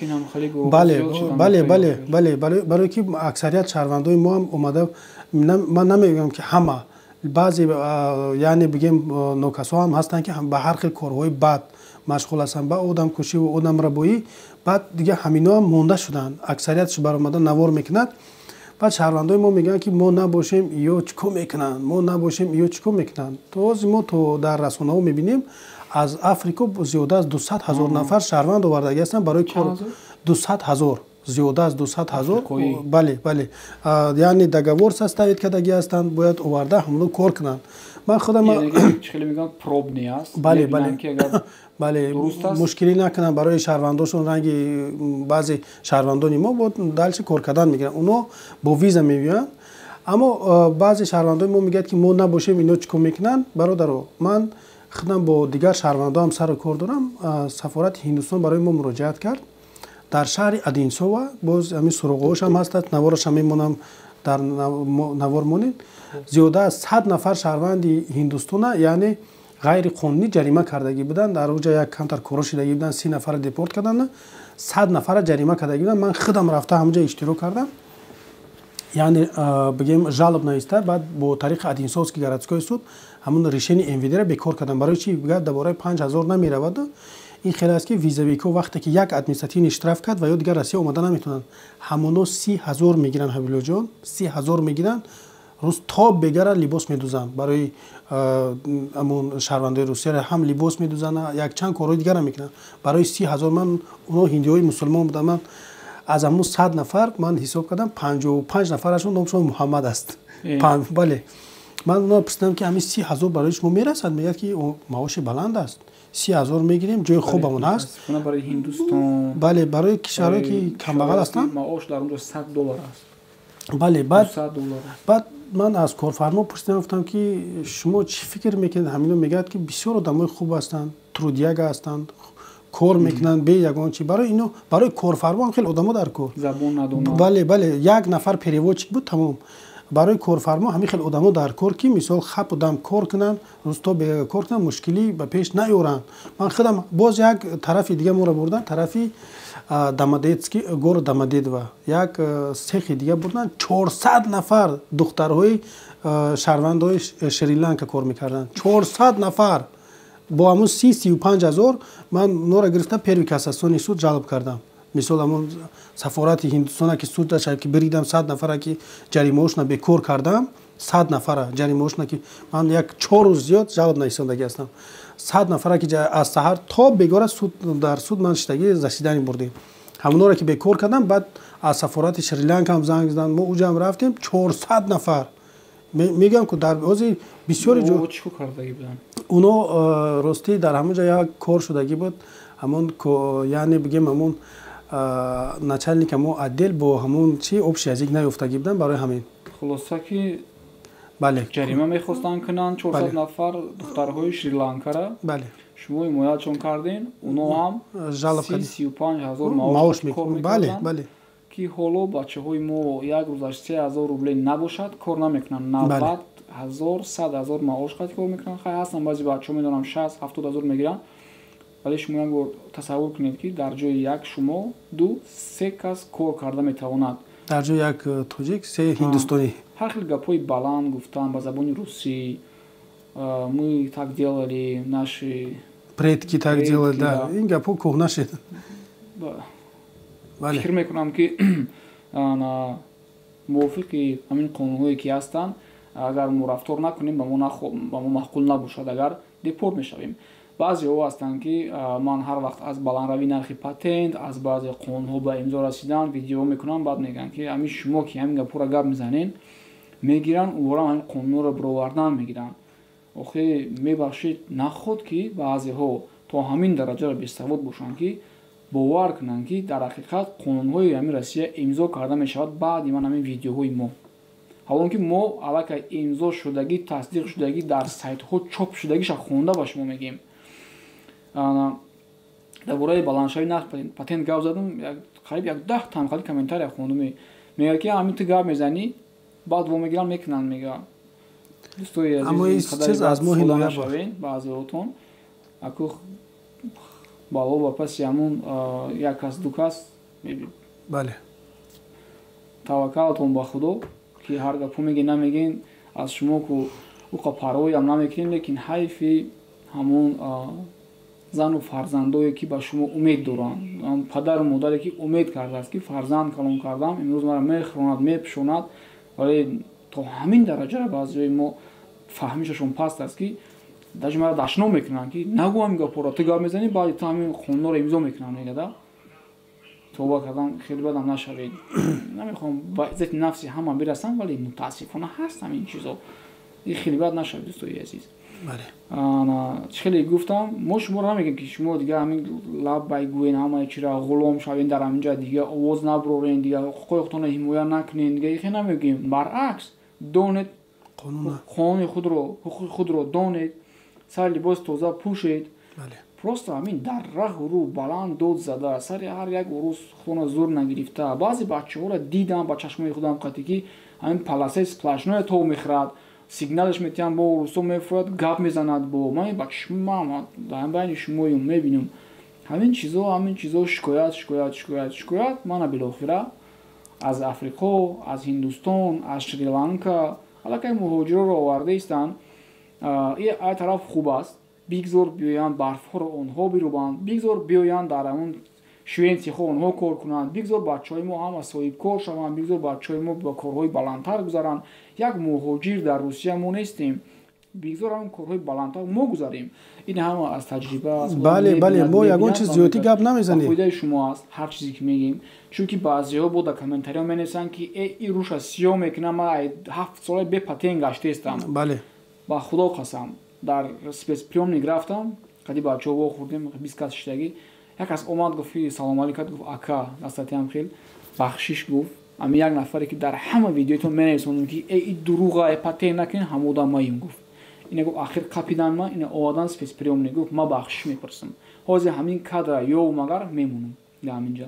бале, барое ки аксарият шаҳрвандои мо ҳам омада, ман намегӯям, ки ҳама, баъзе, яъне бигем, нокасҳо ҳам ҳастанд, ки ба ҳар хел корҳои бад машғул ҳастанд, ба одамкушиву одамрабоӣ. Баъд дига ҳамино ҳам монда шуданд, аксариятш баромада навор мекунад. Баъд шаҳрвандои мо мегӯянд, ки мо набошем, ё чӣ кор мекунанд, мо набошем, ё чӣ кор мекунанд. То ҳозир мо то дар расонаҳо мебинем, аз Африко зиёда аз 200 000 нафар шаҳрванд овардагӣ ҳастанд барои кор. 200 000, зиёда аз 200 000, бале, яъне договор составить кардагӣ ҳастанд, бояд оварда ҳамоно кор кунанд. Ман худам бале, мушкилӣ накунанд барои шаҳрвандошон, ранги баъзе шаҳрвандони мо бо дальше кор кардан мегиранд, оно бо виза меоянд. Аммо баъзе шаҳрвандои мо мегӯяд, ки мо набошем, ино чӣ кор мекунанд. Бародаро, ман худам бо дигар шаҳрвандоам сару кор дорам. Сафорати Ҳиндустон барои мо муроҷиат кард дар шаҳри Одинсова. Боз ҳамин суроғаҳошам ҳастад, наворашам мемонам, дар навор монед. Зиёда аз 100 нафар шаҳрванди Ҳиндустона, яъне ғайриқонунӣ ҷарима кардагӣ буданд. Дар оҷа як камтар коро шидагӣ буданд, 30 нафара депорт карданд, 100 нафара ҷарима кардагӣ буданд. Ман худам рафта ҳамонҷа иштирок кардам, яъне бигем, жалоба нависта, баъд бо тариқи Одинцовский городской суд ҳамон решение МВД-ра бекор кардам. Барои чи гап дар бораи 5000 намеравад. Ин хеле аст, ки визовик ҳо вақте ки як административный штраф кард ва ё дигар Россия омада наметавонанд. Ҳамоно 30 000 мегиранд, Ҳабибуллоҷон, 30 000 мегиранд. Рӯз то бегара либос медузанд барои ҳамон шаҳрвандои Русияра, ҳам либос медузанд, якчанд корҳои дигарам мекунанд барои 30 000. Ман, оно ҳиндиҳои мусулмон будам, ман аз ҳамон 100 нафар ман ҳисоб кардам, 55 нафарашон номшон Муҳаммад аст. Бале, ман оно пурсидам, ки ҳамин 30 000 барои шумо мерасад? Мегӯяд, ки маоши баланд аст, 30 000 мегирем, ҷои хубамон ҳаст. Барои Ҳиндустон. Бале, барои кишварҳое ки камбағал ҳастанд. Маош дар онҷо 100 доллар аст. Бале, баъд ман аз корфармо пурсидам, гуфтам, ки шумо чӣ фикр мекунед? Ҳамино мегӯяд, ки бисёр одамои хуб ҳастанд, трудяга ҳастанд, кор мекунанд бе ягон чи. Барои ино, барои корфармо ҳам хеле одамо дар кор. Забон надонанд. Бале, як нафар переводчик буд, тамом. Барои корфармо ҳамин хел одамо дар кор, ки мисол хап одам кор кунанд, рӯз то бега кор кунанд, мушкилӣ ба пеш наёранд. Ман худам боз як тарафи дига моро бурданд, тарафи Домодедский, город Домодедово, як сехи дига бурданд, 400 нафар духтарҳои шаҳрвандои Шри-Ланка кор мекарданд, 400 нафар бо ҳамун 30-35 ҳазор. Ман онора гирифта, первый кассационный суд жалоба кардам. Мисол, ҳамон сафорати Ҳиндустона ки суд даша ки биридам, 100 нафара ки ҷаримаҳошона бекор кардам, 100 нафара ҷаримаҳошона ки ман як 4 рӯз зиёд жалоба нависондагӣ ҳастам, 100 нафара ки аз саҳар то бегора суд, дар суд ман шиштагӣ, заседание бурдем, ҳамонора ки бекор кардам. Баъд аз сафорати Шри-Ланка ҳам занг заданд, мо уҷам рафтем, 400 нафар. Мегӯям, ку дар ҳозир бисёри ҷо уно ростӣ дар ҳамон ҷо як кор шудагӣ буд. Ҳамон, яъне бигем, ҳамон начальник мо отдел бо ҳамон чи общий язык наёфтагӣ буданд, барои ҳамин. Хулоса ки бале. Ҷарима мехостанд кунанд 400 нафар духтарҳои Шри-Ланкара. Бале. Шумо ҳимоятшон кардем, уно ҳам жалоба 35 000 маош кор бале мекарданд, бале. ки ҳоло бачаҳои мо як рӯзаш 3000 рубле набошад, кор намекунанд. 90 000, 100 000 маош қати кор мекунанд. Хай, ҳастанд баъзе бачаҳо, медонам, 60-70 ҳазор мегиранд, вале шумо як бор тасаввур кунед, ки дар ҷои як шумо ду се кас кор карда метавонад. Дар ҷои як тоҷик се ҳиндустонӣ. Ҳар хел гапҳои баланд гуфтан ба забони русӣ: «Мы так делали, наши предки так делали», да, ин гапҳо кӯҳна шид. Фикр мекунам, ки мувофиқи ҳамин қонунҳое ки ҳастанд. Агар мо рафтор накунем, ба мо маъқул набошад, агар депорт мешавем. Баъзеҳо ҳастанд, ки ман ҳар вақт аз баландравии нархи патент, аз баъзе қонунҳо ба имзо расидан видео мекунам, баъд мегӯянд, ки ҳамин шумо ки ҳамин гапҳоро гап мезанед, мегиранд уворам ҳамин қонунҳоро бировардан мегиранд. Охи мебахшид, наход ки баъзеҳо то ҳамин дараҷаро бесавод бошанд, ки бовар кунанд, ки дар ҳақиқат қонунҳои ҳамин Россия имзо карда мешавад баъди ман ҳамин видеоҳои мо. Ҳолон ки мо аллакай имзо шудагӣ, тасдиқ шудагӣ, дар сайтҳо чоп шудагиша хонда ба шумо мегӯем. Дар бораи баландшавии нарх патент гап задам, қариб як 10 танқали комментария хондум. Мегӯяд, ки ҳамин ту гап мезанӣ, баъд во мегиранд, мекунанд, мега. Дӯстои азиз, аз моҳи ноябр баъзеҳотон аку бало ба паси ҳамун як кас, ду кас. Бале. Таваккалатон ба Худо, ки ҳар гапо мегӯен, намегӯен, аз шумо ку уқа парвоям намекунем, лекин ҳайфи ҳамун зану фарзандое, ки ба шумо умед доранд, падару модаре, ки умед кардааст, ки фарзанд калон кардам, имрӯз маро мехӯронад, мепӯшонад, вале то ҳамин дараҷаро баъзеҳои мо фаҳмишашон паст аст, ки даже маро дашном мекунанд, ки нагӯ ҳамин гапҳоро, ту гап мезанӣ, баъди ту ҳамин қонунҳоро имзо мекунанд, мегада. Тавба кардам, хеле бадам нашавед. Намехоҳам ба иззати нафси ҳама бирасам, вале мутаассифона ҳаст ҳамин чизо. Ин хеле бад нашавед, дӯстои азиз. Чӣ хеле гуфтам, мо шуморо намегӯем, ки шумо дига ҳамин лаббай гӯен, ҳамаи чира ғулом шавен, дар ҳамин ҷа дига овоз набурорен, дига ҳуқуқҳои худтонро ҳимоя накунен, дига ихе намегӯем. Баръакс, донед қонуни худро, ҳуқуқи худро донед, сари либоси тоза пӯшед. Просто ҳамин дар раҳу рӯ баланд дод зада, сари ҳар як урус худро зур нагирифта. Баъзе бачаҳоро дидам ба чашмои худам қатӣ, ки ҳамин полоса и сплошное тов мехӯрад, сигналаш метиҳам, бо урусо мефурад, гап мезанад бо ман ба чишмам, дар байни шумоюм мебинам ҳамин чизо, ҳамин чизо. Шикоят, шикоят, шикоят, шикоят. Мана билохира аз Африқо, аз Ҳиндустон, аз Шри-Ланка аллакай муҳоҷироро оварда истанд. Ай тараф хуб аст, бигзор биёянд, барфҳоро онҳо бирубанд, бигзор биёянд, дар ҳамун швенсиҳо онҳо кор кунанд, бигзор бачаҳои мо ҳама соҳибкор шаванд, бигзор бачаҳои мо ба корҳои баландтар гузаранд. Як муҳоҷир дар Русия мо нестем, бигзор ҳамн корҳои баландтар мо гузарем. Ин ҳама аз таҷриба аст. Бале, бале, мо ягон чиз зиёдӣ гап намезанем. Фоидаи шумо аст ҳар чизе ки мегӯем, чунки баъзеҳо бо дар комментариҳо менависанд, ки э, ин руша сиёҳ мекунам, ман 7 сола бе патент гаштаистам. Ба Худо қасам, дар спецприёмник рафтам, қади бачаҳо вохӯрдем, 20 кас шиштагӣ. Як кас омад, гуфт, ки салом алейк кард, гуфт: «Ака, дастатиам хел бахшиш», гуфт, «ами як нафаре, ки дар ҳама видеоитон менависонем, ки э, и дуруға, патент накунед, ҳамода маем», гуфт. Ина, гуфт, ахир қапидан ма, ина овардан спецприёмник. Гуфт: «Ма бахшиш мепурсам, ҳозир ҳамин кадра ё магар мемонам дар ҳаминҷа».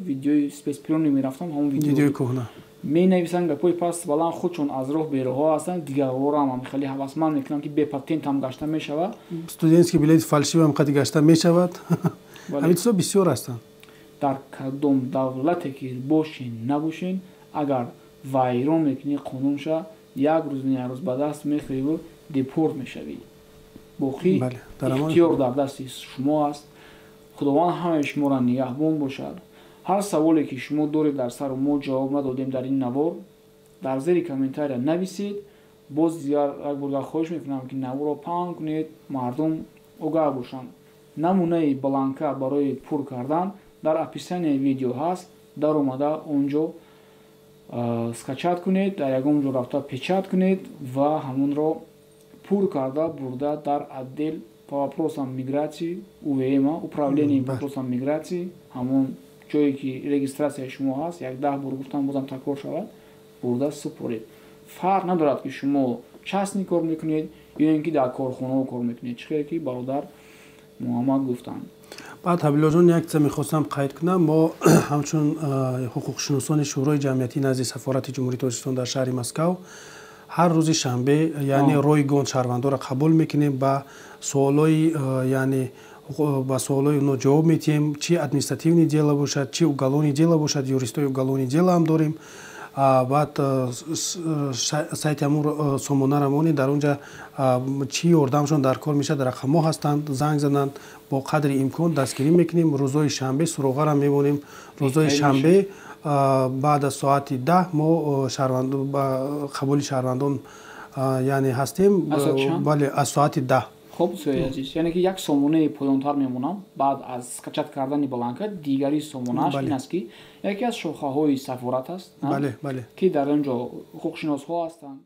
Видеои спецприёмник мерафтам, ҳамон видеои кӯҳна. Менависанд гапҳои паст баланд, худшон аз роҳ бероҳҳо ҳастанд, дигарҳоро ҳам хеле ҳавасманд мекунанд, ки бепатент ҳам гашта мешавад. Студентский билет фальшивый ҳам қади гашта мешавад. Ҳамин чизо бисёр ҳастанд. Дар кадом давлате ки бошен, набошен, агар вайрон мекунӣ қонунша, як рӯз не, як рӯз ба даст мехӯриву депорт мешавӣ. Боқӣ ихтиёр дар дасти шумо аст. Худованд ҳамаи шуморо нигаҳбон бошад. Ҳар саволе ки шумо доред дар сару мо ҷавоб надодем дар ин навор, дар зери комментария нависед. Боз дигар як боргар хоҳиш мекунам, ки наворро паҳн кунед, мардум огаҳ бошанд. Намунаи бланка барои пур кардан дар описанияи видео ҳаст, даромада он ҷо скачать кунед, дар ягон ҷо рафта печать кунед ва ҳамонро пур карда бурда дар отдел по вопросам миграции УВМ, управление по вопросам миграции, ҳамон ҷое ки регистрацияи шумо ҳаст. Як 10 бор гуфтам, бозам такрор шавад, бурда супоред. Фарқ надорад, ки шумо частный кор мекунед ё ин ки дар корхонаҳо кор мекунед, чӣ хеле ки бародар Муҳаммад гуфтанд. Баъд, Ҳабилоҷон, як чиза мехостам қайд кунам. Мо ҳамчун ҳуқуқшиносони Шӯрои ҷамъиятӣ назди Сафорати Ҷумҳурии Тоҷикистон дар шаҳри Москав ҳар рӯзи шанбе, яъне ройгон шаҳрвандоро қабул мекунем, ба суолҳои, яъне ба суолҳои онҳо ҷавоб медиҳем, чи административный дело бошад, чи уголовный дело бошад. Юристои уголовный дело ҳам дорем. Баъд сайти ҳамун сомонаро монед, дар он ҷа чӣ ёрдамшон дар кор мешавад, рақамҳо ҳастанд, занг зананд, бо қадри имкон дастгирӣ мекунем. Рӯзҳои шанбе суроғаро мемонем. Рӯзҳои шанбе Баъд аз соати 10 мо қабули шаҳрвандон, яъне, ҳастем. Бале, аз соати 10. Хуб, дӯстои азиз, яъне ки як сомонаи поёнтар мемонам. Баъд аз скачать кардани бланка дигари сомонааш ин аст, ки яке аз шохаҳои сафорат аст, ки дар он ҷо ҳуқуқшиносҳо ҳастанд.